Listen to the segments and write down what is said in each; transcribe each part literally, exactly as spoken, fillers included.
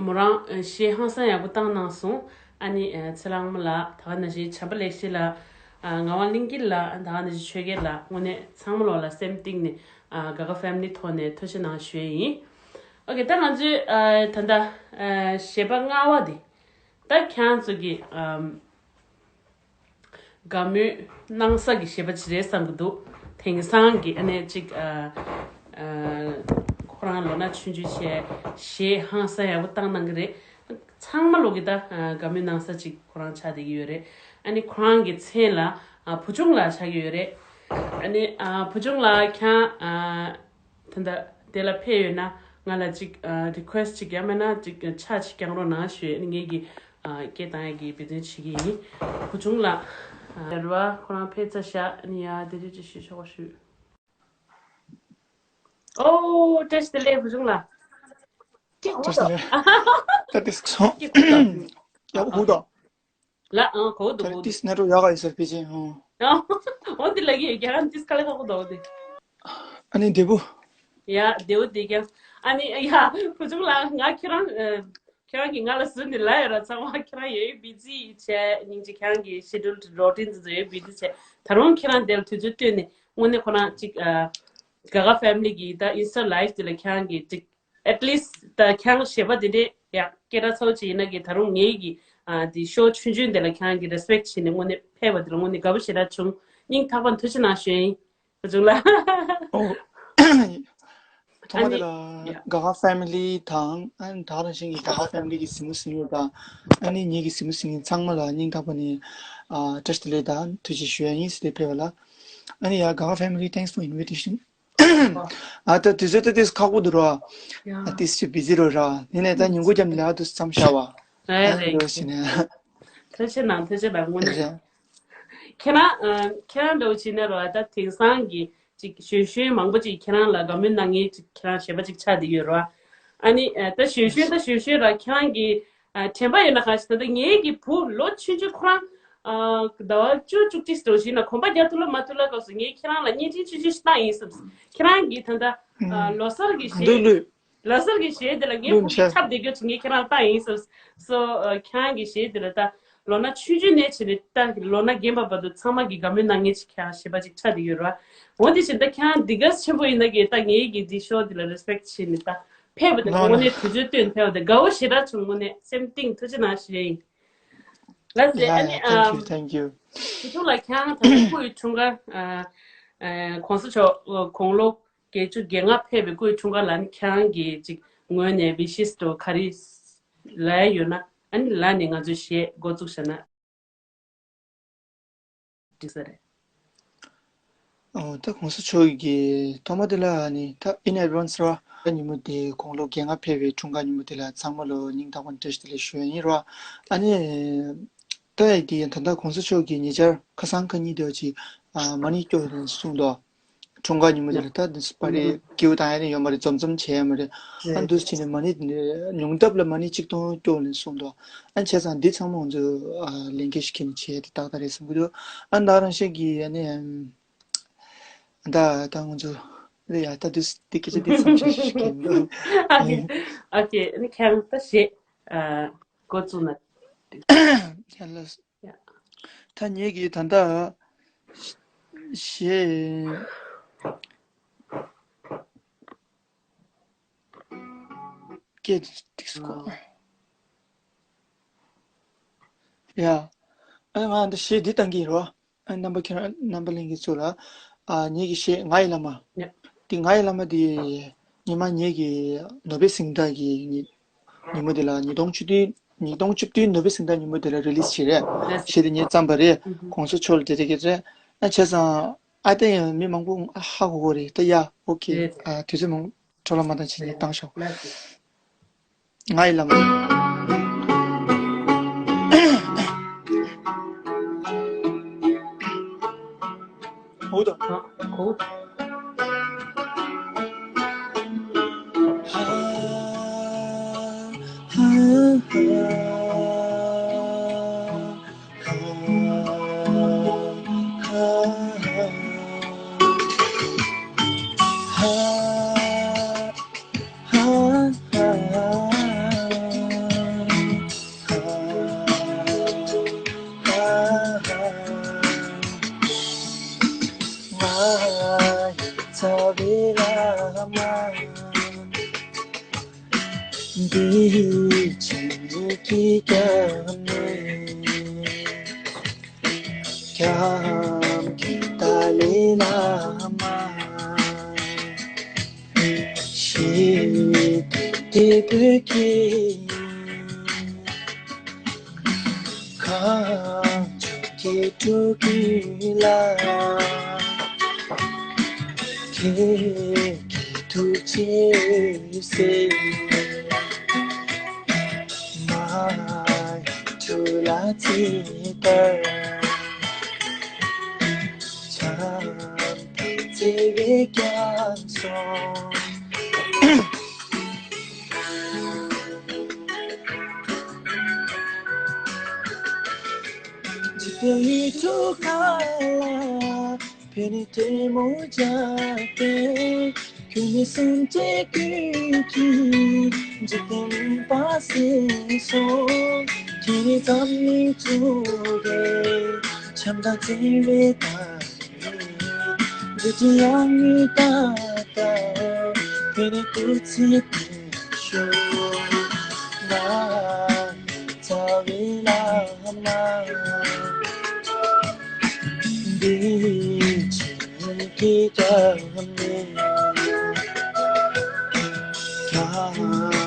མོ་རང་གཞས་ཧང་སང་ཡག་པོ་བཏང་གནང་སོང་། ཨ་ནི་ཚེ་ལྷ་མོ་ལགས། ད་ག་ནང་བཞིན་བྱམས་པ་ལེགས་བཤད་ལགས། ངག་དབང་གླིང་སྐྱིད་ལགས། ད་ག་ནང་བཞིན་ཆོས་རྒྱལ་ལགས། དངོས་གནས་ཚང་མ་ལོག་ལ་སེམས་གཏིང་ནས་ཨ་ག་ག་ཕེ་མི་ལི་ཐོག་ནས་ཐུགས་རྗེ་གནང་ཞུ་ཡས་ཡིན། ཨོ་ཀེ། ད་ང་ཚོའི་ཨ་ད་ལྟ་ཨ་གཞས་པ་ལྔ་པ་དེ་ད་ཁྱེད་རང་ཚོ་གི་ཨམ་དགའ་མོས་གནང་ས་གི་གཞས་པ་ཅིག་རེད་བསམ་གྱི་འདུག་དེང་སང་གི་ཨ་ནི་ཅིག་ཨ་ཨ་ཁོ་རང་ལོ་ན་ཆུང་ཆུང་བྱས་གཞས་ཧང་སང་ཡག་པོ་བཏང་གནང་གི་རེད། ཚང་མ་ལོག་གི་ད་ཨ་དགའ་མོས་གནང་ས་ཅིག་ཁོ་རང་ཆགས་བསྡད་ཀྱི་ཡོད་རེད། ཨ་ནི་ཁོ་རང་གི་མཚན་ལ་ཨ་བུ་ཆུང་ལགས་ཆགས་ཀྱི་ཡོད་རེད། ཨ་ནི་ཨ་བུ་ཆུང་ལགས་ཁྱེད་རང་ཨ་ད་ལྟ་དེ་ལ་ཕེབས་ཡོད་ན་ང་ལ་ཅིག་ཨ་རི་ཁུ་ཨེ་སི་ཊི་ཅིག་ཡང་མིན་ན་ཅིག་ཕྱག་ཅིག་བརྐྱང་རོགས་གནང་ཞུས། ཨ་ནི་ངེད་ཀྱིས་ཨ་སྐད་བཏང་ཡག་གི་འབད་བརྩོན་བྱེད་ཀྱི་ཡིན། བུ་ཆུང་ལགས། ཨ་རེད་བ། ཁོ་རང་ཕེབས་ཚར་ཤག་ཨ་ནི་ཡ་དེ་རིང་ཅིག་ཞུ་ཆོག་པ་ཞུ། ཨོ་བཀྲ་ཤིས་བདེ་ལེགས་བུ་ཆུང་ལགས། ཅིག་ཅིག་ཟེར། ད་དེ་སོང་། ཅིག་ཡག་པོ་གོ་འདུག་ལ་ཨང་གོ་འདུག་གོ་འདུག་ཏིས་ནེ་ཊོརྐ་ཡག་ག་ཡོད་ས་རེད་ཕལ་ཆེར། ཨང་། འོ་འདི་ལ་ཡི་རྒྱ་གར་ཏིས་དཀའ་ལས་ཁག་པོ་འདུག་འདི། ཨ་ནི་བདེ་པོ། ཡ་བདེ་པོ་བདེ་རྐྱང་། ཨ་ནི་ཡ་བུ་ཆུང་ལགས། ང་ཁྱེད་རང་ཨ་ཁྱེད་རང་གིས་ང་ལ་ཟུར་ནས་ལབ་ཡོད་ར། ཚང་མ་ཁྱེད་རང་ཡོད་ཡོད་བི་ཛི་བྱས་སྙིང་རྗེ། ཁྱེད་རང་གི་ཤེ་ཌུལ་རུ་ཊིན་འདི་ཚོ་ཡོད་བི་ཛི་བྱས། ད་རུང་ཁྱེད་རང་དེ་ལ་དུས་ཚོད་བཏོན་ནས་དངོས་གནས་ཁོ་རང་ཅིག་ཨ་ག་ག་ཕེ་མི་ལི་གི་ད་ཨིན་སི་ཊ་ལའེབ་དེ་ལ་ཁྱེད་རང་གིས་ཅིག at least ད་ཁྱེད་རང་གཞས་པ་དེ་འདྲས་ཡ་སྐད་གྲགས་ཚ་པོ་ཅིག་ཡིན་ན་གི་ད་རུང་ངེད་ཀྱི་ཨ་དེ་ཤོ་ཆུང་ཆུང་དེ་ལ་ཁྱེད་རང་གི་རེ་སི་པེག་བྱས་ནས་དངོས་གནས་ཕེབས་པ་དེ་ལ་དངོས་གནས་དགའ་པོ་ཞེ་དྲག་བྱུང་། སྙིང་ཐག་པ་ནས་ཐུགས་རྗེ་གནང་ཞུ་ཡིན། བུ་ཆུང་ལགས། ཨོ། ཐོག་མ་དེ་ལ་ཨ་ནི་ཡ་ག་ག་ཕེ་མི་ལི་དང་ཨ་ནི་ད་ག་ནང་བཞིན་གྱི་ག་ག་ཕེ་མི་ལི་གི་གཟིགས་མོ་གཟིགས་མཁན་དང་ཨ་ནི་ངེད་ཀྱི་གཟིགས་མོ་གཟིགས་མཁན་ཚང་མ་ལ་སྙིང་ཐག་པ་ནས་ཨ་བཀྲ་ཤིས་བདེ་ལེགས་དང་ཐུགས་རྗེ་ཆེ་ཞུ་ཡ་ཡིན་ཟེར་ཏེ་ཕེབས་པ་ལ། ཨ་ནི་ཡ་ག་ག་ཕེ་མི་ལི། Thanks for invitation. ཨ་ད་དུས་ཚོད་ད་ཏིས་ཁག་པོ་འདུག་ར། ཡ། ཨ་ཏིས་ཅིག་བི་ཛི་རེད་ར། ཡིན་ནའི་ད་ཉིན་གུང་རྒྱབ་ནས་ལ་དུས་མཚམས་བཞག་པ། རེད་རེད། ཨ་འདྲ་བོ་བྱས་ནས། ཐུགས་རྗེ་གནང་། ཐུགས་རྗེ་གནང་། དངོས་གནས། རེད། ཁྱེད་རང་ཨ་ཁྱེད་རང་འདྲ་བོ་བྱས་ནས་ར། ད་དེང་སང་གི་ཅིག་གཞོན་གཞོན་མང་པོ་ཅིག་ཁྱེད་རང་ལ་དགའ་མོས་གནང་མཁན་ཅིག་ཁྱེད་རང་གཞས་པ་ཅིག་ཆགས་བསྡད་ཡོད་ར། ཨ་ནི་ཨ་ད་གཞོན་གཞོན་ད་གཞོན་གཞོན་ར། ཁྱེད་རང་གི་ཨ་དྲན་པ་ཡོད་ན། གང་ཞིག་ད་ལྟ་ངེད་ཀྱི་བུ་ལོ་ཆུང་ཆུང་ཁོ་རང་ཨ་ཟླ་བ་བཅུ་བཅུ་གཅིག་འདྲ་བོ་ཞིག་ན་གོམ་པ་རྒྱག་ཐུབ་ལ་མ་ཐུབ་ལ་སྐབས་སུ་ངས་ཁྱེད་རང་ལ་བརྙན་འཕྲིན་ཆུང་ཆུང་ཞིག་བཏང་ཡིན་བསམས། ཁྱེད་རང་གིས་ད་ལྟ་ཨ་ལོ་གསར་གྱི་གཞས། ལོ་གསར་གྱི་གཞས་དེ་ལ་ངའི་བུ་གིས་འཁྲབ་བསྡད་རྒྱུ་བྱུང་། ངས་ཁྱེད་རང་ལ་བཏང་ཡིན་བསམས། སོ་ཨ་ཁྱེད་རང་གི་གཞས་དེ་ལ་ད་ལོ་ན་ཆུང་ཆུང་ནས་བྱས་ནས་ད་ལོ་ན་རྒན་པ་བར་དུ་ཚང་མ་གིས་དགའ་མོས་གནང་མཁན་ཅིག་ཁྱེད་རང་གཞས་པ་ཅིག་ཆགས་བསྡད་ཡོད་རེད་བ། འོ་དེ་བཞིན་ད་ཁྱེད་རང་འདི་ག་ཆེན་པོ་ཡིན་ན་གི་ད་ངེད་ཀྱི་འདི་ཤོ་འདི་ལ་རེ་སི་པེག་བྱས་ནས་ད་ཕེབས་པ་དེ་ལ་དངོས་གནས་དུས་ཚོད་བཏོན་ཕེབས་པ་དེ་དགའ་བོ་ཞེ་དྲག་བྱུང་། དངོས་གནས་སེམས་གཏིང་ཐུགས་རྗེ་གནང་ཞུ་ཡ་ཡིན། ལགས་སེ། ཨ་ནི་ཨམ། Thank you. བུ་ཆུང་ལགས། ཁྱེད་རང་ད་ལྟ་སྐུའི་འཁྲུངས་སྐར་ཨ་ཨ་གོང་ས་མཆོག་དགུང་ལོ་བརྒྱད་ཅུ་གྱ་ལྔ་ཕེབས་པའི་སྐུའི་འཁྲུངས་སྐར་ལ་ནི་ཁྱེད་རང་གི་ཅིག་ངོས་ནས་ཝི་ཤེས་འདྲ་བོ་ག་རེ་ལབ་ཡ་ཡོད་ན། ཨ་ནི་ལབ་ནས་ང་ཚོའི་གཞས་འགོ་བཙུགས་བཞག་ན་འགྲིག་ས་རེད། ཨོ་ད་གོང་ས་མཆོག་གིས་ཐོག་མ་དེ་ལ་ནི་ད་in advance ར། ཉིན་མོ་དེ་དགུང་ལོ་བརྒྱད་ལྔ་ཕེབས་པའི་འཁྲུངས་སྐར་ཉིན་མོ་དེ་ལ་ཚང་མ་ལོ་སྙིང་ཐག་པ་ནས་བཀྲ་ཤིས་བདེ་ལེགས་ཞུ་ཡ་ཡིན་ར། ཨ་ནི་ད་ཡ་དེ་ད་ལྟ་གོང་ས་མཆོག་གིས་ཉེ་ཆར་ཁ་སང་ཁ་ཉིན་དེ་བ་ཅིག་ཨ་མ་ཎི་སྐྱོར་ནས་གསུངས་འདུག་འཁྲུངས་སྐར་ཉིན་མོ་དེ་ལ་ད་འདི་སུ་པ་རེ་སྐྱིད་པོ་བཏང་ཡ་ནི་ཡོད་མ་རེད། འཛོམས་འཛོམས་བྱས་ཡ་མ་རེད། ཨ་འདུག་སེ་བྱས་ནས་མ་ཎི་ཉུང་མཐའ་ལ་མ་ཎི་གཅིག་སྟོང་སྐྱོར་ནས་གསུངས་འདུག་ཨ་བྱས་ཙང་འདི་ཚང་མ་ང་ཚོས་ཨ་ལས་འགན་ཞིག་འཁྱེར་ནས་བྱས་ཏེ་ཏག་ཏག་རེད་བསམ་གྱི་འདུག་ཨ་ད་རང་བཞིན་གྱིས་ཨ་ནི་ཨམ། ད་ད་ང་ཚོ་ལ་ཡ་ད་དུས་འདི་སྐད་ཆ་འདི་བསམ་ཤེས་ཤིག་གིན་འདུག་ཨ་ཀེ་ཨ་ཀེ་ཨ་ནི་ཁྱེད་རང་ད་གཞས་ཨ་འགོ་བཙུགས་ན། ཡ་ལ་ཡ། ད་ངེད་ཀྱིས་ད་ལྟ་གཞས་སྐད་ཏིག་སྐོར་ཡ། ཨ་ང་ད་གཞས་འདི་བཏང་གི་ཡིན་རོ། ཨ་རྣམ་པ་ཁྱེད་རང་རྣམ་པ་ལྷན་རྒྱས་ཚོ་ལ། ཨ་ངེད་ཀྱི་གཞས་ང་ཡི་བླ་མ། ཡ། འདི་ང་ཡི་བླ་མ་འདི་ཉི་མ་ངེད་ཀྱི་ནོ་བེལ་གཟེངས་རྟགས་ཀྱི་ཉི་ཉིན་མོ་འདི་ལ་ཉིས་སྟོང་བཅུ་བདུན་ཉིས་སྟོང་བཅུ་བདུན་ནོ་བེལ་གཟེངས་རྟགས་ཉིན་མོ་འདི་ལ་རི་ལིས་བྱས་རེད། ཡ། གཞས་འདི་ངས་བརྩམས་པ་རེད། ཨུ་ཧུ། གོང་ས་མཆོག་ལ་དེ་རེད་སྐད་རེད། ཨ་བྱས་ཙང་ཨ་ད་ཡང་མི་མང་པོ་ཧ་གོ་གོ་རེད། ད་ཡ་ཨོ་ཁེ། རེད། ཨ་དུས་ཚོད་མང་འཕྲོ་བརླག་མ་བཏང་བྱས་ནས་བཏང་ཤོག་ལགས་སོ། ང་ཡི་བླ་མ། ཧོ་ད། ཧ། ཧོ། ཁྱིམ་གྱི་སྐྱབས་གནས། སྐྱབས་མགོན་ཏཱ་ལའི་བླ་མ། ཞི་བདེ་དེད་པའི་སྐྱེས། གངས་ལྗོངས་སྐྱིད་འགྲོ་གི་ལ། ཁྱེད་ཀྱི་ཐུགས་རྗེས་གཟིགས། མ་ཡི་གྲུ་ལ་རྩེ་ལྟར། བྱམས་དང་བརྩེ་བས་བསྐྱངས་སོང་། འཇིག་རྟེན་ཡུལ་གྲུ་གང་ལ། བོད་ནས་ཐལ་མོ་སྦྱར་ཏེ། ཁྱོད་ནི་སེམས་ཅན་ཀུན་གྱི་འཇིག་རྟེན་མུན་པ་སེལ་སོང་། ཁྱེད་ནི་འཛམ་གླིང་གཙུག་གི་བྱམས་དང་བརྩེ་བའི་བདག་ཉིད། འདི་ཀྱི་ཡང་ངུས་ཏག་ཏག་བོད་ནས་སྐུ་ཚེ་བརྟན་ཤོག་ང་རྩ་བའི་བླ་མ། འདི་ཕྱི་གཉིས་ཀྱི་སྐྱབས་གནས། སྐྱབས་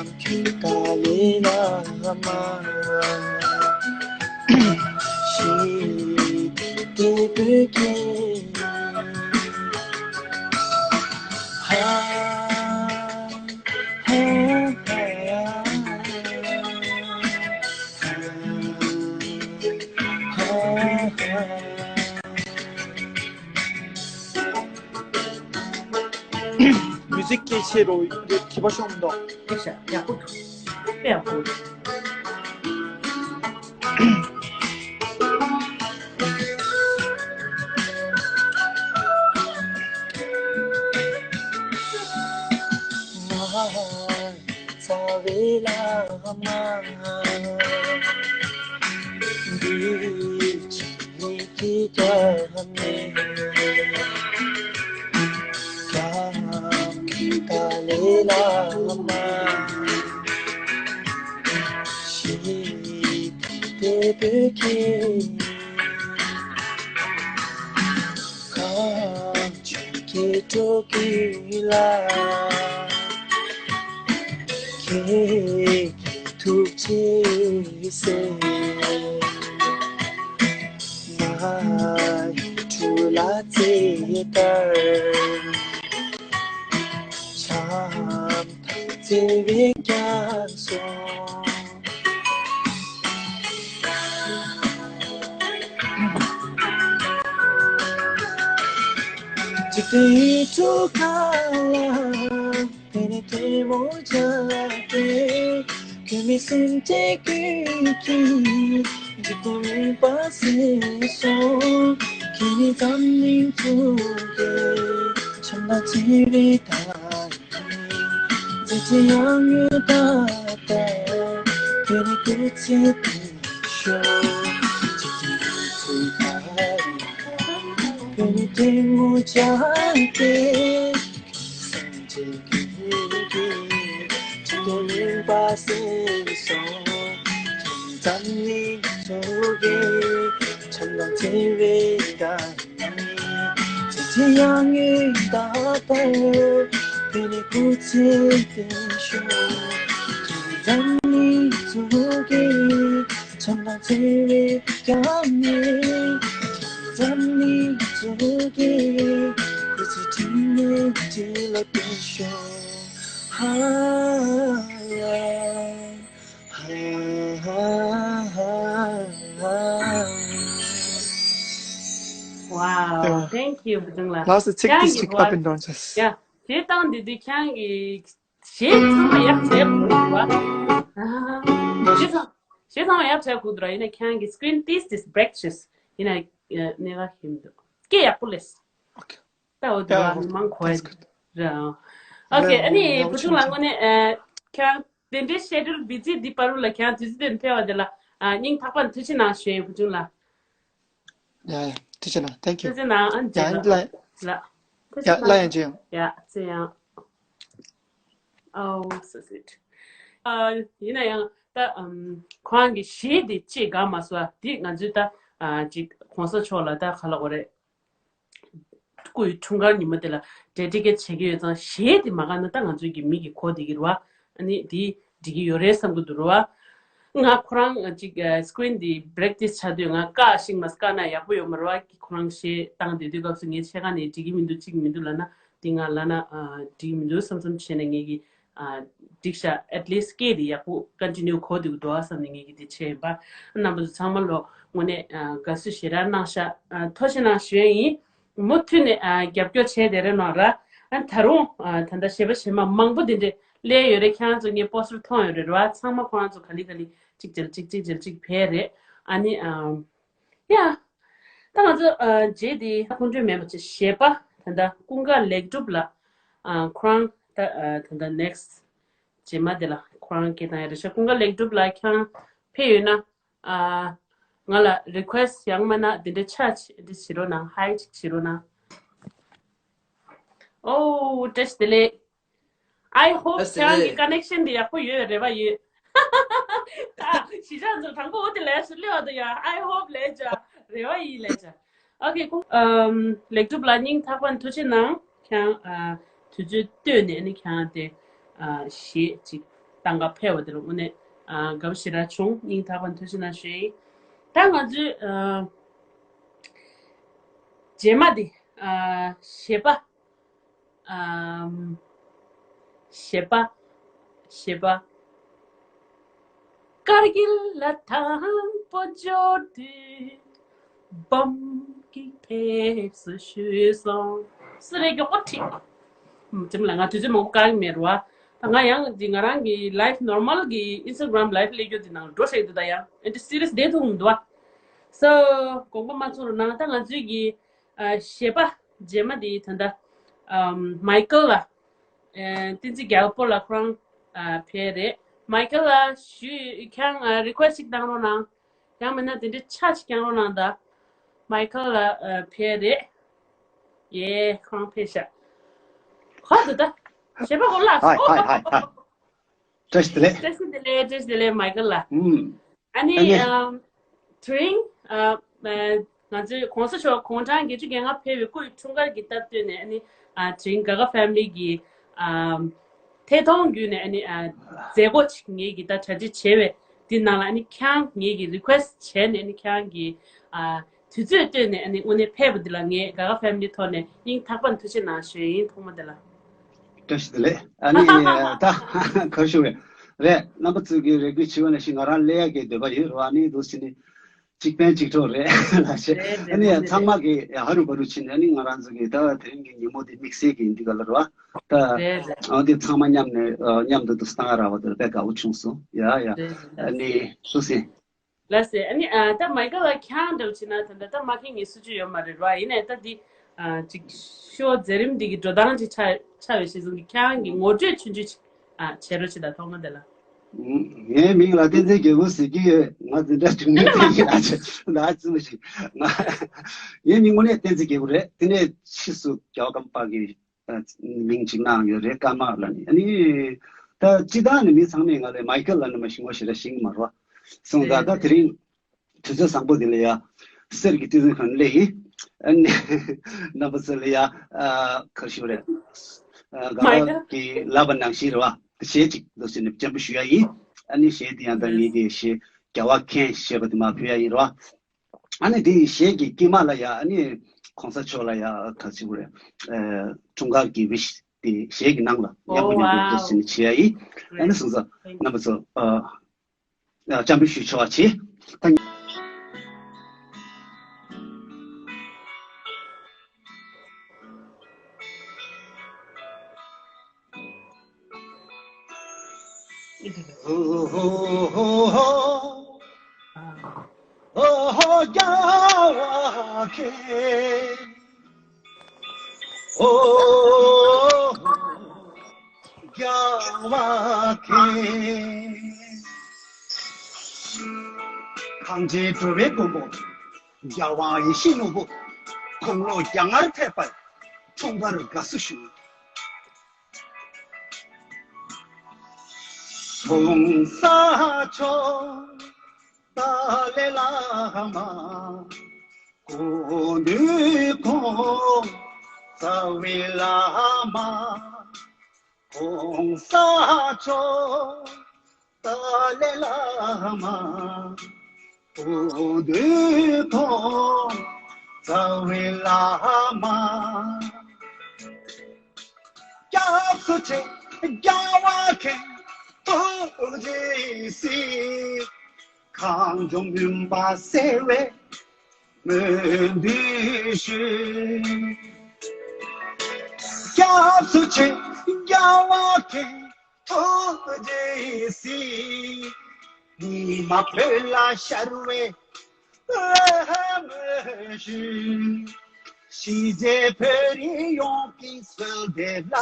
མགོན་ཏཱ་ལའི་བླ་མ། ཞི་བདེ་དེད་པའི་སྐྱེས། ཧ་ཧ་ཧ། མུ་ཟིག་སྐད་ཆེ་རུ་ཡོད་ཁྱི་པ་ཤོང་མི་འདུག་ཤ་ཡག་པོ་འདུག་དཔེ་ཡག་པོ། རྩ་བའི་བླ་མ། འདི་ཕྱི་གཉིས་ཀྱི་སྐྱབས་གནས། སྐྱབས་མགོན་ཏཱ་ལའི་བླ་མ། ཞི་བདེ་དེད་པའི་སྐྱེས། གངས་ལྗོངས་སྐྱིད་འགྲོ་གི་ལ། ཁྱེད་ཀྱི་ཐུགས་རྗེས་གཟིགས། མ་ཡི་གྲུ་ལ་རྩེ་ལྟར། བྱམས་དང་བརྩེ་བས་བསྐྱངས་སོང་། འཇིག་རྟེན་ཡུལ་གྲུ་གང་ལ། བོད་ནས་ཐལ་མོ་སྦྱར་ཏེ། བོད་མི་སེམས་ཅན་ཀུན་གྱི་འཇིག་རྟེན་མུན་པ་སེལ་སོང་། ཁྱེད་ནི་འཛམ་གླིང་གཙུག་གི་བྱམས་དང་བརྩེ་བའི་བདག་ཉིད། མཛད་རྗེས་ཡང་ངོས་ཏག་ཏག་བོད་ནས་སྐུ་ཚེ་བརྟན་ཤོག་འཇིག་རྟེན་ཡུལ་གྲུ་གང་ལ། བོད་ནས་ཐལ་མོ་སྦྱར་ཏེ། སེམས་ཅན་ཀུན་གྱི་འཇིག་རྟེན་མུན་པ་སེལ་སོང་། འཛམ་གླིང་གཙུག་གི་བྱམས་དང་བརྩེ་བའི་བདག་ཉིད། མཛད་རྗེས་ཡང་ངོས་ཏག་ཏག་བོད་ནས་སྐུ་ཚེ་བརྟན་ཤོག་འཛམ་གླིང་གཙུག་གི་བྱམས་དང་བརྩེ་བའི་སྐྱབས་གནས། འཛམ་གླིང་གཙུག་གི་སྐུ་ཚེ་དྲིན་ལས་དྲིན་ལ་བརྟན་ཤོག་ཧ་ཧ་ཧ་ཧ། Wow, thank you བུ་ཆུང་ལགས། ལགས་སོ། ཚིག་ཏིས་ཅིག་ཕབ་པའི་འགྲོ་ཆས། ཡ། དེ་བཏང་དེ་དུས་ཁྱེད་ཀྱི་གཞས་ཚང་མ་ཡག་བྱས་ཁུག་འདུག་བ། གཞས་ཚང་གཞས་ཚང་མ་ཡག་བྱས་ཁུག་འདུག་ར། ཡིན་ན་ཁྱེད་ཀྱི་screen ཏིས་ཏིས་break བྱས། ཡིན་ན་གནད་འགག་ཞིག་འདུག་སྐད་ཡག་པོ་སླེབས། ད་འོ་དེ་བ་མི་མང་གོ་ཡ་ར། ཨོ་ཁེ། ཨ་ནི་བུ་ཆུང་ལགས་དངོས་གནས་ཁྱེད་དེ་འདྲའི་schedule busy འདི་བར་རུ་ལ་ཁྱེད་དུས་ཚོད་དེ་ཕེབས་པ་དེ་ལ་སྙིང་ཐག་པ་ནས་ཐུགས་རྗེ་གནང་ཞུ་ཡིན་བུ་ཆུང་ལགས། ཡ་ཡ། ཐུགས་རྗེ་གནང་། Thank you། ཐུགས་རྗེ་གནང་། ཨ་ནི་ཡ་ལ་ཡ་ལ་ཡ་ཇེ་ཡང་། ཡ་ཚེ་ཡང་། Oh, so sweet. ཨ་ཡིན་ན་ཡང་ད་ཨམ་ཁོ་རང་གི་གཞས་དེ་ཅིག་དགའ་མ་སོང་། ཨ་དེ་ང་ཚོས་ད་ཨ་ཅིག་གོང་ས་མཆོག་ལ་ད་ག་ལབ་དགོས་རེད། སྐུའི་འཁྲུངས་སྐར་ཉིན་མོ་དེ་ལ་ཌེ་ཌི་ཀེཊ་བྱེད་ཀྱི་ཡོད་ཙང་གཞས་དེ་མ་དགའ་ན་ད་ང་ཚོའི་གི་མིག་གིས་གོ་བསྡད་ཀྱི་རེད་བ། ཨ་ནི་དེ་འགྲིག་གི་ཡོད་རེད་བསམ་གྱི་འདུག་རེད་བ། ང་ཁོ་རང་ཅིག་ཨ་སི་ཀི་རིན་དེ་བྷི་རེག་ཊི་སི་བྱ་དུས་ང་བཀག་ཤིག་མ་བཀག་ན་ཡག་པོ་ཡོད་མ་རེད་བ། ཁོ་རང་གཞས་བཏང་བསྡད་དུས་སྐབས་སུ་ངའི་ཕྱེད་ཀ་ནས་འགྲིག་གི་མི་འདུག་གཅིག་མི་འདུག་ལབ་ན་དེ་ང་ལབ་ན་ཨ་འགྲིག་གི་མི་འདུག་བསམ་བསམ་བྱས་ནས་ངས་ཀྱི་ཨ་འགྲིག་ཤག་ཨེཊ་ལིསཊ་སྐད་དེ་ཡག་པོ་ཀོན་ཊི་ནིའུ་གོ་བསྡད་ཀྱི་འདུག་ཨ་བསམ་ནས་ངས་ཀྱི་དེ་བྱས་ཡིན་པ། རྣམ་པ་ཚོ་ཚང་མ་ལོ་དངོས་གནས་ཨ་དགའ་བསུ་ཞེ་དྲག་གནང་ཤག་ཨ་ཐུགས་རྗེ་གནང་ཞུ་ཡ་ཡིན། མུ་མཐུད་ནས་ཨ་རྒྱབ་སྐྱོར་བྱས་བསྡད་རེད་གནང་ར། ཨ་ད་རུང་ཨ་ད་ལྟ་གཞས་པ་གཞས་མ་མང་པོ་འདི་འདྲས་སླེབས་ཡོད་རེད། ཁྱེད་རང་ཚོ་ངའི་པོ་སི་ཊར་མཐོང་ཡོད་རེད་ར། ཚང་མ་ཁོ་རང་ཚོ་ག་ལེ་ག་ལེ་གཅིག་རྗེས་གཅིག་གཅིག་རྗེས་གཅིག་ཕེབས་རེད། ཨ་ནི་ཨམ་ཡ། ད་ང་ཚོ་ཨ་རྗེས་དེ་ཁོང་ཁྲོས་མེད་པ་ཆེ་གཞས་པ་ད་ལྟ་ཀུན་དགའ་ལེགས་གྲུབ་ལགས། ཨ་ཁོ་རང་ད་ཨ་ད་ལྟ་ནེག་སི་རྗེས་མ་དེ་ལ་ཁོ་རང་སྐད་བཏང་ཡ་རེད་ཤག་ཀུན་དགའ་ལེགས་གྲུབ་ལགས་ཁྱེད་རང་ཕེབས་ཡོད་ན། ཨ་ང་ལ་རི་ཁུ་ཨེ་སི་ཊི་ཡང་མིན་ན་དེ་འདྲའི་ཆ་ཅིག་འདི་བྱེད་རོགས་གནང་། ཧའི་ཅིག་བྱེད་རོགས་གནང་། ཨོ་བཀྲ་ཤིས་བདེ་ལེགས། I hope ཁྱེད་རང་གི་ཀ་ནེག་ཤན་འདི་ཡག་པོ་ཡོད་རེ་བ་ཡོད། ཨ་གཞིས་ཆགས་ཚོ་དང་པོ་འོ་དེ་ལས་སུ་སླེབས་པ་དང་ཡང་I hope ལས་ཅ་རེ་བ་ཡིན་ལས་ཅ། ཨོ་ཁེ་ཁོང་ཨམ་ལེགས་གྲུབ་ལགས་སྙིང་ཐག་པ་ནས་ཐུགས་རྗེ་གནང་། ཁྱེད་རང་ཨ་དུས་ཚོད་བཏོན་ནས་ཨ་ནི་ཁྱེད་རང་དེ་ཨ་གཞས་ཅིག་བཏང་ག་ཕེབས་པ་དེ་ལ་དངོས་གནས་ཨ་དགའ་པོ་ཞེ་དྲག་བྱུང་། སྙིང་ཐག་པ་ནས་ཐུགས་རྗེ་གནང་ཞུ་ཡིན། ད་ང་ཚོའི་ཨ་རྗེས་མ་དེ་ཨ་གཞས་པ་ཨམ་གཞས་པ་གཞས་པ། ཀར་གིལ་ལ་དང་པོ་འབྱོར་དུས་འབུམ་གྱིས་ཕེབས་བསུ་ཞུས་སོང་། སུ་རེད་མགྱོགས་པོ་ཁྲིད། ཨམ་ལ་ང་དུས་ཚོད་མང་པོ་བཀག་གི་མེད་རེད་བ། ད་ང་ཡང་འདི་ང་རང་གི་ལའིབ་ནོར་མལ་གི་ཨིན་སི་ཊ་གྷ་རམ་ལའིབ་སླེབས་རྒྱུ་འདི་ནང་འགྲོ་ཤེས་འདུག་ད་ཡང་ཨེ་འདྲ་སི་རི་ཡས་བསྡད་ཐུབ་མི་འདུག་བ། སོ་དགོངས་པ་མ་ཚོམ་རོགས་གནང་། ད་ང་ཚོའི་གི་ཨ་གཞས་པ་རྗེས་མ་དེ་ད་ལྟ་ཨམ་མའི་ཀལ་ལགས། ཨ་བསྟན་འཛིན་རྒྱལ་པོ་ལགས་ཁོ་རང་ཨ་ཕེབས་རེད། མའི་ཀལ་ལགས་ཞུ་ཁྱེད་རང་ཨ་རི་ཁུ་ཨེ་སི་ཊི་ཅིག་བཏང་རོགས་གནང་། ཡང་མིན་ན་དེ་འདྲའི་ཆ་ཅིག་བརྐྱང་རོགས་གནང་ད། མའི་ཀལ་ལགས་ཨ་ཕེབས་རེད། ཡེ་ཁོ་རང་ཕེབས་ཤག་ཧ་དུ་ད་གཞས་པ་ཧོ་ལགས། ཧའི་ཧའི་ཧའི་ཧའི། བཀྲ་ཤིས་བདེ་ལེགས། བཀྲ་ཤིས་བདེ་ལེགས། བཀྲ་ཤིས་བདེ་ལེགས་མའི་ཀལ་ལགས། ཨུམ། ཨ་ནི་ཨ་ནི་ཨམ་དེ་རིང་ཨ་ཨ་ང་ཚོའི་གོང་ས་མཆོག་དགུང་གྲངས་བརྒྱད་ཅུ་གྱ་ལྔ་ཕེབས་པའི་སྐུའི་འཁྲུངས་སྐར་གྱི་སྟབས་བསྟུན་ནས་ཨ་ནི་ཨ་དེ་རིང་ག་ག་ཕེ་མི་ལི་གི་ཨམ་ཐད་གཏོང་བརྒྱུད་ནས་ཨ་ནི་ཨ་མཛད་སྒོ་ཅིག་ངེད་ཀྱིས་ད་གྲ་སྒྲིག་བྱས་པས་འདི་ནང་ལ་ཨ་ནི་ཁྱེད་རང་ངེད་ཀྱིས་རི་ཁུ་ཨེ་སི་ཊི་བྱས་ནས་ཨ་ནི་ཁྱེད་རང་གིས་ཨ་དུས་ཚོད་བཏོན་ནས་ཨ་ནི་དངོས་གནས་ཕེབས་པ་འདི་ལ་ངས་ག་ག་ཕེ་མི་ལི་ཐོག་ནས་སྙིང་ཐག་པ་ནས་ཐུགས་རྗེ་གནང་ཞུ་ཡིན། ཐོག་མ་དེ་ལ། བཀྲ་ཤིས་བདེ་ལེགས། ཨ་ནི་ད་ག་ཞུ་རེད། རེད། རྣམ་པ་ཚོས་ཀྱི་རེ་སྐུལ་བྱས་པ་ནང་བཞིན་ང་རང་སླེབས་ཡག་གི་འདོད་པ་ཡོད་རེད་བ། ཨ་ནི་འདུག་སེ་ནི་གཅིག་ཕན་གཅིག་གྲོགས་རེད་ལགས་བྱས། རེད་རེད། ཨ་ནི་དངོས་གནས་ཚང་རེད། མ་གིས་ཧ་རུ་བ་རུ་ཕྱིན་ནས་ཨ་ནི་ང་རང་ཚོ་གི་ད་དེ་རིང་གི་ཉིན་མོ་དེ་དམིགས་བསལ་གྱི་འདི་ག་ལ་རེད་བ། ད་རེད་རེད། ཨ་འདི་ཚང་མ་མཉམ་ནས་ཨ་མཉམ་དུ་འདུག་སེ་བཏང་ཡ་རག་པ་དེ་ལ་དཔེ་དགའ་བོ་བྱུང་སོང་། ཡ་ཡ། རེད་རེད། ཨ་ནི་སུ་སེ། ལགས་སེ། ཨ་ནི་ཨ་ད་མའི་ཀལ་ལགས་ཁྱེད་རང་འདྲ་བོ་བྱས་ན་ད་ལྟ་ད་མ་མཁན་ངས་སུ་ཅི་ཡོད་མ་རེད་ར། ཡིན་ནའི་ད་འདི་ཨ་ཅིག་ཤོ་མཛད་རིམ་འདི་གི་འགྲོ་སྟངས་ཅིག་ཆགས་ཆགས་པའི་ཤེས་སོང་གི། ཁྱེད་རང་གི་ངོ་སྤྲོད་ཆུང་ཆུང་ཅིག་ཨ་བྱེད་རོགས་བྱེད་དང་ཐོག་མ་དེ་ལ། ངའི་མིང་ལ་བསྟན་འཛིན་རྒྱལ་པོ་ཟེར་གྱི་ཡོད། ང་འཛིན་གྲྭ་དྲུང་ནས་ཕེབས་ཡིན་ཨ་ཅེ་ད་ཙི་མ་ཞིག་ང་ངའི་མིང་དངོས་གནས་བསྟན་འཛིན་རྒྱལ་པོ་རེད། དེ་ནས་ཕྱིས་སུ་རྒྱལ་བ་ཀརྨ་པ་གི་མིང་ཅིག་གནང་ཡོད་རེད། ཀརྨ་ལ་ནི། ཨ་ནི་ད་སྤྱི་བཏང་ནི་མི་ཚང་མས་ང་ལ་མའི་ཀལ་ལ་ནི་མ་ཤི་ངོ་ཤེས་ར་ཤེས་ཀྱི་མ་རེད་བ། སོང་ཙང་ད་དེ་རིང་དུས་ཚོད་བཟང་པོ་འདི་ལ་ཡ་གསེར་གྱི་ཏི་རུ་ཁང་སླེབས་ཡིན། ཨ་ནི་རྣམ་པ་ཚོ་ལ་ཡ་ཨ་ག་རེ་ཞུ་རེད། ཨ་ག་མའི་ཀལ་གི་ལབ་པ་ནང་བཞིན་རེད་བ། གཞས་ཅིག་འདུག་སེ་ནི་སྤྱན་འབུལ་ཞུ་ཡ་ཡིན། ཨ་ནི་གཞས་འདི་ཡང་ད་ངེད་ཀྱི་གཞས་རྒྱལ་བ་མཁྱེན་ཞེས་པ་འདི་མར་ཕུལ་ཡ་ཡིན་རེད་བ། ཨ་ནི་དེ་ཡི་གཞས་ཀྱི་དཀྱིལ་མ་ལ་ཡ་ཨ་ནི་གོང་ས་མཆོག་ལ་ཡ་ག་ཅིག་རེད། ཨ་འཁྲུངས་སྐར་གྱི་ཝི་ཤི་དེ་གཞས་ཀྱི་ནང་ལ་མཉམ་པོ་མཉམ་པོ་འདུག་སེ་ནི་བྱེད་ཡ་ཡིན། ཨ་ནི་སོང་ཙང་རྣམ་པ་ཚོ་ཨ་སྤྱན་འབུལ་ཞུ་ཆོག་པ་བྱེད། ད་གངས་ཅན་འགྲོ་བའི་མགོན་པོ། རྒྱལ་དབང་ཡིད་བཞིན་ནོར་བུ། དགུང་ལོ་བརྒྱ་ལྔར་ཕེབས་པར་འཁྲུངས་པར་དགའ་བསུ་ཞུ། ༸གོང་ས་མཆོག་ཏཱ་ལའི་བླ་མ། གོ་ནུས་ཁོང་རྩ་བའི་བླ་མ། ༸གོང་ས་མཆོག་ཏཱ་ལའི་བླ་མ། གོ་ནུས་ཁོང་རྩ་བའི་བླ་མ། སྐྱབས་སུ་མཆི། རྒྱལ་བ་མཁྱེན། ཐུགས་རྗེས་གཟིགས། གངས་ལྗོངས་མུན་པ་སེལ་བའི་སྨོན་འདུན་ཞུ། སྐྱབས་སུ་མཆི། རྒྱལ་བ་མཁྱེན། ཐུགས་རྗེས་གཟིགས། ཉི་མ་བོད་ལ་ཤར་བའི་སྨོན་ཞུ། གཞིས་བྱེས་བོད་རིགས་ཡོངས་ཀྱི་གསོལ་འདེབས་ལ།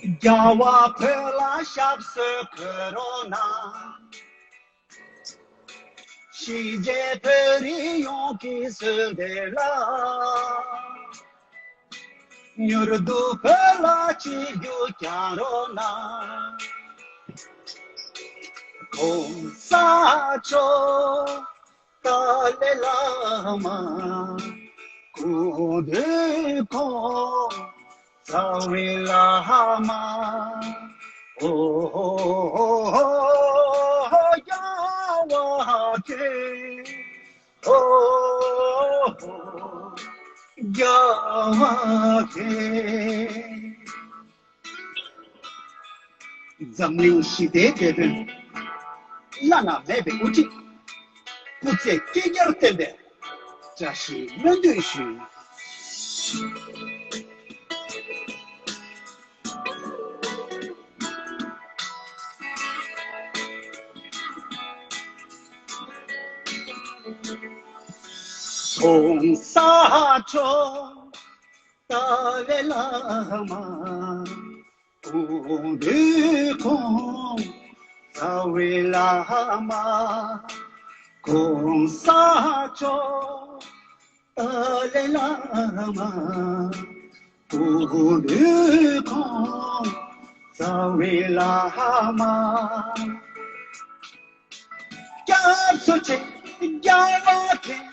རྒྱལ་བ་བོད་ལ་ཞབས་སོར་འཁོད་རོགས་གནང་། གཞིས་བྱེས་བོད་རིགས་ཡོངས་ཀྱི་གསོལ་འདེབས་ལ། མྱུར་དུ་བོད་ལ་ཆིབས་བསྒྱུར་བསྐྱངས་རོགས་གནང་། ༸གོང་ས་མཆོག་ཏཱ་ལའི་བླ་མ། གོ་ནུས་ཁོང་རྩ་བའི་བླ་མ། ཨོ། རྒྱལ་བ་མཁྱེན། ཨོ། རྒྱལ་བ་མཁྱེན། འཛམ་གླིང་ཞི་བདེའི་དེད་དཔོན། བླ་ན་མེད་པའི་དབུ་ཁྲིད། སྐུ་ཚེ་བསྐལ་བརྒྱར་བརྟན་པའི་བཀྲ་ཤིས་སྨོན་འདུན་ཞུ། ༸གོང་ས་མཆོག་ཏཱ་ལའི་བླ་མ། གོ་ནུས་ཁོང་རྩ་བའི་བླ་མ། ༸གོང་ས་མཆོག་ཏཱ་ལའི་བླ་མ། གོ་ནུས་ཁོང་རྩ་བའི་བླ་མ། སྐྱབས་སུ་མཆི། རྒྱལ་བ་མཁྱེན།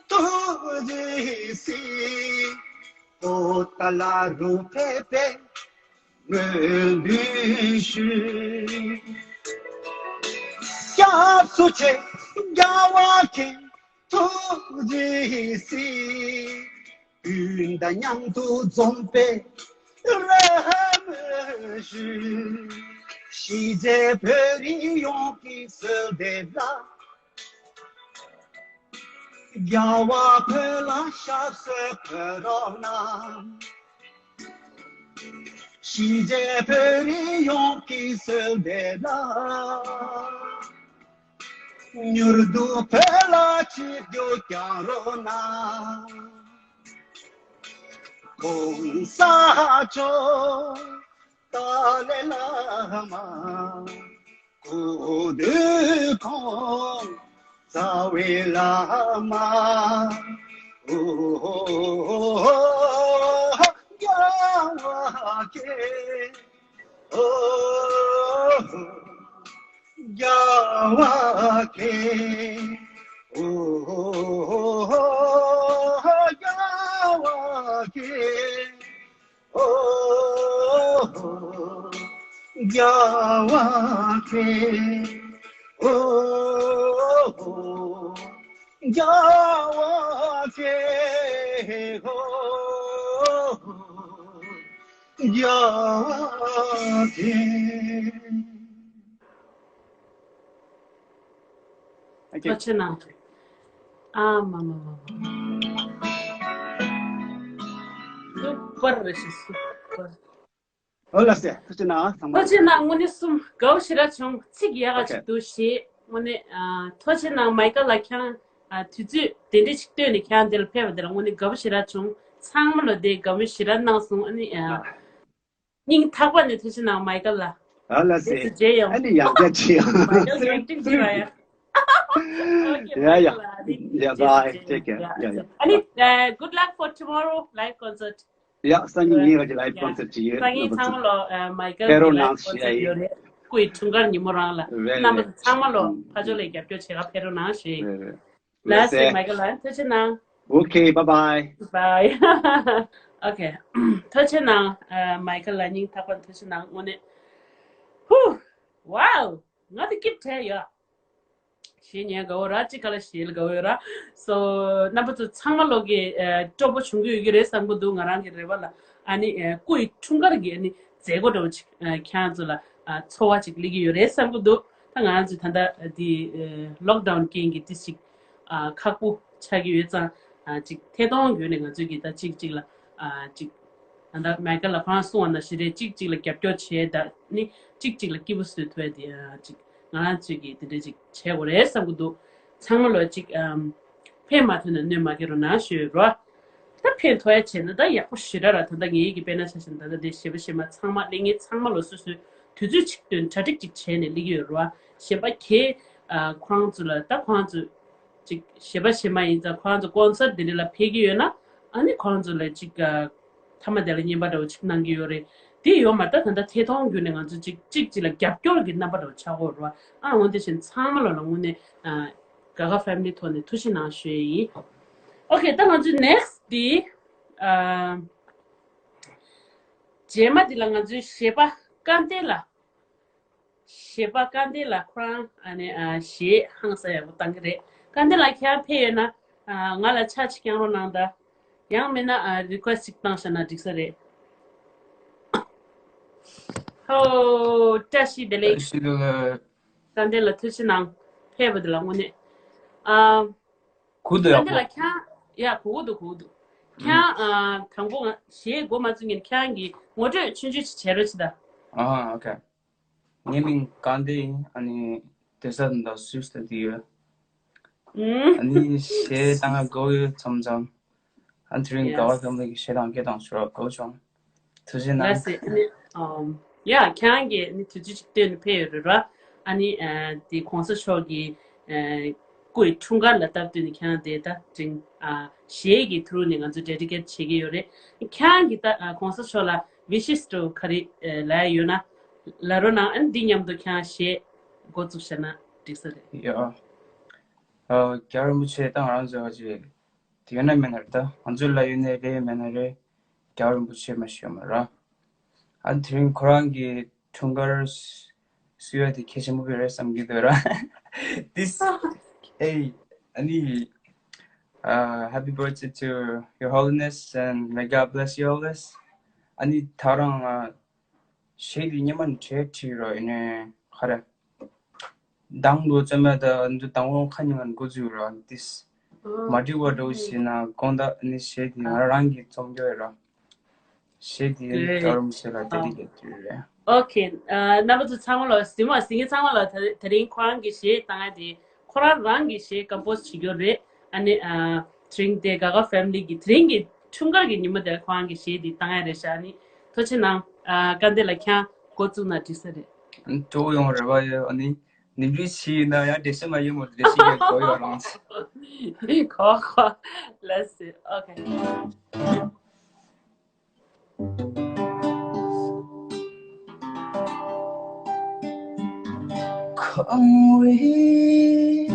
ཐུགས་རྗེས་གཟིགས། པོ་ཏཱ་ལ་རུ་ཕེབས་པའི་སྨོན་འདུན་ཞུ། སྐྱབས་སུ་མཆི། རྒྱལ་བ་མཁྱེན། ཐུགས་རྗེས་གཟིགས། སྤུན་ཟླ་མཉམ་དུ་འཛོམས་པའི་རེ་སྨོན་ཞུ། གཞིས་བྱེས་བོད་རིགས་ཡོངས་ཀྱི་གསོལ་འདེབས་ལ། རྒྱལ་བ་བོད་ལ་ཞབས་སོར་འཁོད་རོགས་གནང་། གཞིས་བྱེས་བོད་རིགས་ཡོངས་ཀྱི་གསོལ་འདེབས་ལ། མྱུར་དུ་བོད་ལ་ཆིབས་བསྒྱུར་བསྐྱངས་རོགས་གནང་། ༸གོང་ས་མཆོག་ཏཱ་ལའི་བླ་མ། གོ་ནུས་ཁོང་རྩ་བའི་བླ་མ། ཨོ། རྒྱལ་བ་མཁྱེན། ཨོ། རྒྱལ་བ་མཁྱེན། ཨོ། རྒྱལ་བ་མཁྱེན། ཨོ། རྒྱལ་བ་མཁྱེན། ཨོ། རྒྱལ་བ་མཁྱེན། ཨོ། རྒྱལ་བ་མཁྱེན། ཐུགས་རྗེ་གནང་། ཨ་མ་མ་མ་མ། སུ་པར་རེད་ཤག་སུ་པར། ཨོ་ལགས་སེ། ཐུགས་རྗེ་གནང་ཚང་མ། ཐུགས་རྗེ་གནང་། དངོས་གནས་གསུམ་དགའ་པོ་ཞེ་དྲག་བྱུང་། ཚིག་ཡག་ག་ཅིག་འདུག་ཞེས་དངོས་གནས། ཨ། ཐུགས་རྗེ་གནང་མའི་ཀ་ལགས། ཁྱེད་རང་། ཨ། དུས་ཚོད་དེ་འདྲ་ཞིག་བཏོན་ནས་ཁྱེད་རང་འདི་ལ་ཕེབས་པ་དེ་ལ་དངོས་གནས་དགའ་པོ་ཞེ་དྲག་བྱུང་། ཚང་མ་ལོ་དེ་དགའ་པོ་ཞེ་དྲག་གནང་སོང་། ཨ་ནི། ཨ། སྙིང་ཐག་པ་ནས་ཐུགས་རྗེ་གནང་མའི་ཀ་ལགས། ཨ་ལགས་སེ། རྗེས་སུ་མཇལ་ཡོང་། ཨ་ནི་ཡང་བསྐྱར་མཇལ་ཡོང་། མའི་ཀ་ལགས་ཡང་ཏིག་ཅིག་ར་ཡ། Okay, ཡ་ཡ། མའི་ཀ་ལགས། ཡ། Bye. Take care. Yeah, yeah. ཨ་ནི། ཨ། Good luck for tomorrow live concert. ཡ། སང་ཉིན་ངའི་ར་གི་ལའིབ་ཀོན་སར་ཅིག་ཡོད། སང་ཉིན་ཚང་མ་ལོ་མའི་ཀལ་གི་ལའིབ་ཀོན་སར་ཡོད་རེད། སྐུའི་འཁྲུངས་སྐར་ཉིན་མོ་རང་ལ། རྣམ་པ་ཚང་མ་ལོ་ཕ་ཇོ་ལ་རྒྱབ་སྐྱོར་བྱེད་ག་ཕེབས་རོགས་གནང་ཞེས། ལགས་སེ། མའི་ཀལ་ལགས་ཐུགས་རྗེ་གནང་། Okay, bye bye. Bye. Okay. ཐུགས་རྗེ་གནང་། མའི་ཀལ་ལགས་སྙིང་ཐག་པ་ནས་ཐུགས་རྗེ་གནང་། དངོས་གནས། ཧུ། Wow. ང་དེ་སྐྱིད་བྲལ་ཡོད། གཞས་ཉན་དགའ་བོ་ར། གཅིག་ག་ལ་གཞས་ལ་དགའ་བོ་ཡོད་ར། སོ་རྣམ་པ་ཚོ་ཚང་མ་ལོག་གི་སྤྲོ་པོ་བྱུང་གི་ཡོད་ཀྱི་རེད་བསམ་གི་འདུག་ང་རང་གི་རེ་བ་ལ། ཨ་ནི་སྐུ་ཡི་འཁྲུངས་སྐར་གྱི་ཨ་ནི་མཛད་སྒོ་འདྲ་བོ་ཅིག་ཁྱེད་རང་ཚོ་ལ་ཚོར་བ་ཅིག་སླེབས་ཀྱི་ཡོད་རེད་བསམ་གི་འདུག་ད་ང་རང་ཚོ་ད་ལྟ་འདི་ལོག་ཌའུན་རྐྱེན་གྱིས་ཏིས་ཅིག་ཁག་པོ་ཆགས་ཀྱི་ཡོད་ཙང་། ཅིག་ཐད་གཏོང་བརྒྱུད་ནས་ང་ཚོས་ཀྱི་ད་ཅིག་ཅིག་ལ་ཅིག་ད་ལྟ་མའི་ཀལ་ལགས་ཁོ་རང་གསུངས་པ་ནང་བཞིན་རེད། གཅིག་གཅིག་ལ་རྒྱབ་སྐྱོར་བྱས། ད་ནི་གཅིག་གཅིག་ལ་སྐྱིད་པོ་བཟོ་ཐུབ་ཡ་དེ་ཅིག་ང་རང་ཚོས་ཀྱིས་དེ་འདྲ་ཅིག་བྱེད་དགོས་རེད་བསམ་གྱི་འདུག་ཚང་མ་ལོ་ཅིག་ཕན་མ་ཐོགས་ན་གནོད་མ་སྐྱེལ་རོགས་གནང་ཞུ་རོགས། ད་ཕན་ཐོགས་ཡ་བྱས་ན་ད་ཡག་པོ་ཞེ་དྲག་ར། ད་ལྟ་ངའི་གི་དཔེར་ན་ཆ་བཞག་ན་ད་ལྟ་དེ་གཞས་པ་གཞས་མ་ཚང་མ་སླེབས་མཁན་ཚང་མ་ལོ་སོ་སོའི་དུས་ཚོད་ཅིག་བཏོན་གྲ་སྒྲིག་ཅིག་བྱས་ནས་སླེབས་ཀྱི་ཡོད་རེད་བ། གཞས་པ་གས་ཁོ་རང་ཚོ་ལ་ད་ཁོ་རང་ཚོ་ཅིག་གཞས་པ་གཞས་མ་ཡིན་ཙང་ཁོ་རང་ཚོ་ཀོན་སར་དེ་འདྲ་ལ་ཕེབས་ཀྱི་ཡོད་ན། ཨ་ནི་ཁོ་རང་ཚོ་ལ་ཅིག་ཨ། མཐའ་མ་དེ་ལ་རྔན་པ་འདྲ་བོ་ཅིག་གནང་གི་ཡོད་རེད། དེ་ཡོད་མ་རེད། ད་ད་ལྟ་ཐད་གཏོང་བརྒྱུད་ནས་ང་ཚོ་ཅིག་ཅིག་ཅིག་ལ་རྒྱབ་སྐྱོར་གྱི་རྣམ་པ་འདྲ་བོ་ཆགས་ཀྱི་ཡོད་རེད་བ། ཨ་འོ་དེ་བཞིན་ཚང་མ་ལ་ལ་དངོས་གནས་ཨ། དགའ་དགའ་ཕེ་མི་ལི་ཐོག་ནས་ཐུགས་རྗེ་གནང་ཞུ་ཡས་ཡིན། ཨོ་ཁེ། ད་ང་ཚོའི་ནེག་སི་ཊི་དེ་ཨ། རྗེས་མ་དེ་ལ་ང་ཚོའི་གཞས་པ་སྐལ་ལྡན་ལགས། གཞས་པ་སྐལ་ལྡན་ལགས་ཁོ་རང་ཨ་ནི་ཨ་གཞས་ཧང་སང་ཡག་པོ་བཏང་གི་རེད། སྐལ་ལྡན་ལགས་ཁྱེད་རང་ཕེབས་ཡོད་ན་ཨ་ང་ལ་ཕྱག་ཅིག་བརྐྱང་རོགས་གནང་དང་། ཡང་མིན་ན་ཨ་རི་ཀུ་ཨེ་སི་ཊི་ཅིག་བཏང་བཞག་ན་འགྲིག་ས་རེད། ཧོ། བཀྲ་ཤིས་བདེ་ལེགས། བཀྲ་ཤིས་བདེ་ལེགས། སྐལ་ལྡན་ལགས་ཐུགས་རྗེ་གནང་། ཕེབས་པ་དེ་ལ་དངོས་གནས་ཨ། གུ་དུ་ཡག་པོ། སྐལ་ལྡན་ལགས་ཁྱེད་རང་། ཡ་གུ་གུ་འདུག་གུ་གུ་འདུག་ཁྱེད་རང་ཨ་དང་པོ་ང་གཞས་འགོ་མ་བཙུགས་སྔོན་ཁྱེད་རང་གིས་ངོ་སྤྲོད་ཆུང་ཆུང་ཅིག་བྱེད་རོགས་བྱེད་དང་། ཨ་ཨོ་ཁེ། ངའི་མིང་སྐལ་ལྡན་ཡིན། ཨ་ནི་སྡོད་ས་དང་སུད་སི་ལ་བསྡད་ཡོད། ཨ་ནི་གཞས་བཏང་ཡ་དགའ་པོ་ཡོད་མཚམས་མཚམས། ཨ་དེ་རིང་དགའ་བ་ལྷམ་ལྷམ་གྱི་གཞས་བཏང་སྐད་བཏང་ཞོར་དགའ་པོ་བྱུང་། ཐུགས་རྗེ་གནང་། ལགས་སེ། ཨ་ནི་ཨམ། ཡ་ཁྱེད་རང་གིས་ཨ་ནི་དུས་ཚོད་ཅིག་བཏོན་ནས་ཕེབས་ཡོད་རེད་ར། ཨ་ནི་ཨ་དེ་གོང་ས་མཆོག་གི་ཨ་སྐུའི་འཁྲུངས་སྐར་ལ་སྟབས་བསྟུན་ནས་ཁྱེད་རང་དེ་ད་དེ་རིང་ཨ་གཞས་ཀྱི་ཐུ་རུ་ནས་ང་ཚོ་ཌེ་ཌི་ཀེ་ཊི་བྱེད་ཀྱི་ཡོད་རེད། ཁྱེད་རང་གིས་ད་ཨ་གོང་ས་མཆོག་ལ་ཝི་ཤེས་འདྲ་བོ་ག་རེ་ཨ་ལབ་ཡ་ཡོད་ན་ལབ་རོགས་གནང་། ཨ་ནི་འདི་མཉམ་དུ་ཁྱེད་རང་གཞས་འགོ་བཙུགས་བཞག་ན་འགྲིག་ས་རེད། ཡ། ཨ་རྒྱལ་བ་རིན་པོ་ཆེ་ད་ང་རང་ཚོ་ཨ་ཅེ། དེ་ཡོད་ན་མེད་ན་རེད། ད་ང་ཚོ་ལ་ཡོད་ནའི་རེད་མེད་ན་རེད། རྒྱལ་བ་རིན་པོ་ཆེ་མ་ཤེས་མ་ར། ཨ་དེ་རིང་ཁོ་རང་གི་འཁྲུངས་སྐར་བསུ་ཡ་དེ་གལ་ཆེན་པོ་རེད་བསམ་གྱི་འདུག་ར། This, hey, ཨ་ནི། Uh, happy birthday to your holiness and may God bless you always. ཨ་ནི་ད་རང་ང་གཞས་འདི་སྔོན་མ་ནས་བྲིས་བྲིས་རོགས་ཡིན་ནའི་ག་རེ། དང་པོ་རྩོད་མེད་ད་འདི་དང་པོ་ཁ་ཉིན་ང་འགོ་འཛུགས་ར་ཏིས། མ་འགྲིག་པ་འདྲ་བོ་ཞིག་ན་དགོངས་དག་ཨ་ནི་གཞས་འདི་ང་རང་གིས་རྩོམ་རྒྱུ་ཡོད་ར། གཞས་འདི་ཨ་ནི་རྒྱལ་བ་རིན་པོ་ཆེ་ལ་ཌེ་ཌི་ཀེ་ཊི་བྱེད་རེད། ཨོ་ཁེ། ཨ་རྣམ་པ་ཚོ་ཚང་མ་ལ་གཟིགས་མ་གཟིགས་མཁན་ཚང་མ་ལ་ད་དེ་རིང་ཁོ་རང་གི་གཞས་བཏང་ཡ་དེ་ཁོ་རང་རང་གི་གཞས་ཀམ་པོ་ཛི་བྱེད་རྒྱུ་རེད། ཨ་ནི་ཨ་དེ་རིང་དེ་དགའ་དགའ་ཕེ་མི་ལི་གི་དེ་རིང་གི་འཁྲུངས་སྐར་གྱི་ཉིན་མོ་དེར་ཁོ་རང་གི་གཞས་དེ་བཏང་ཡ་རེད་ཤག་ཨ་ནི་ཐུགས་རྗེ་གནང་། ཨ་སྐལ་ལྡན་ལགས་ཁྱེད་རང་འགོ་བཙུགས་ན་འགྲིག་ས་རེད། ཨ་ནི་སྤྲོ་པོ་ཡོང་རེ་བ་ཡོད། ཨ་ནི་ནིམ་རི་ཤི་ཡིན་ན་ཡང་འགྲེལ་བཤད་མ་ཡོད་མོ། འགྲེལ་བཤད་ཡོད་གོ་ཡོད་རང་། གོ་གོ། ལགས་སེ། ཨོ་ཁེ། ཁོང་བའི་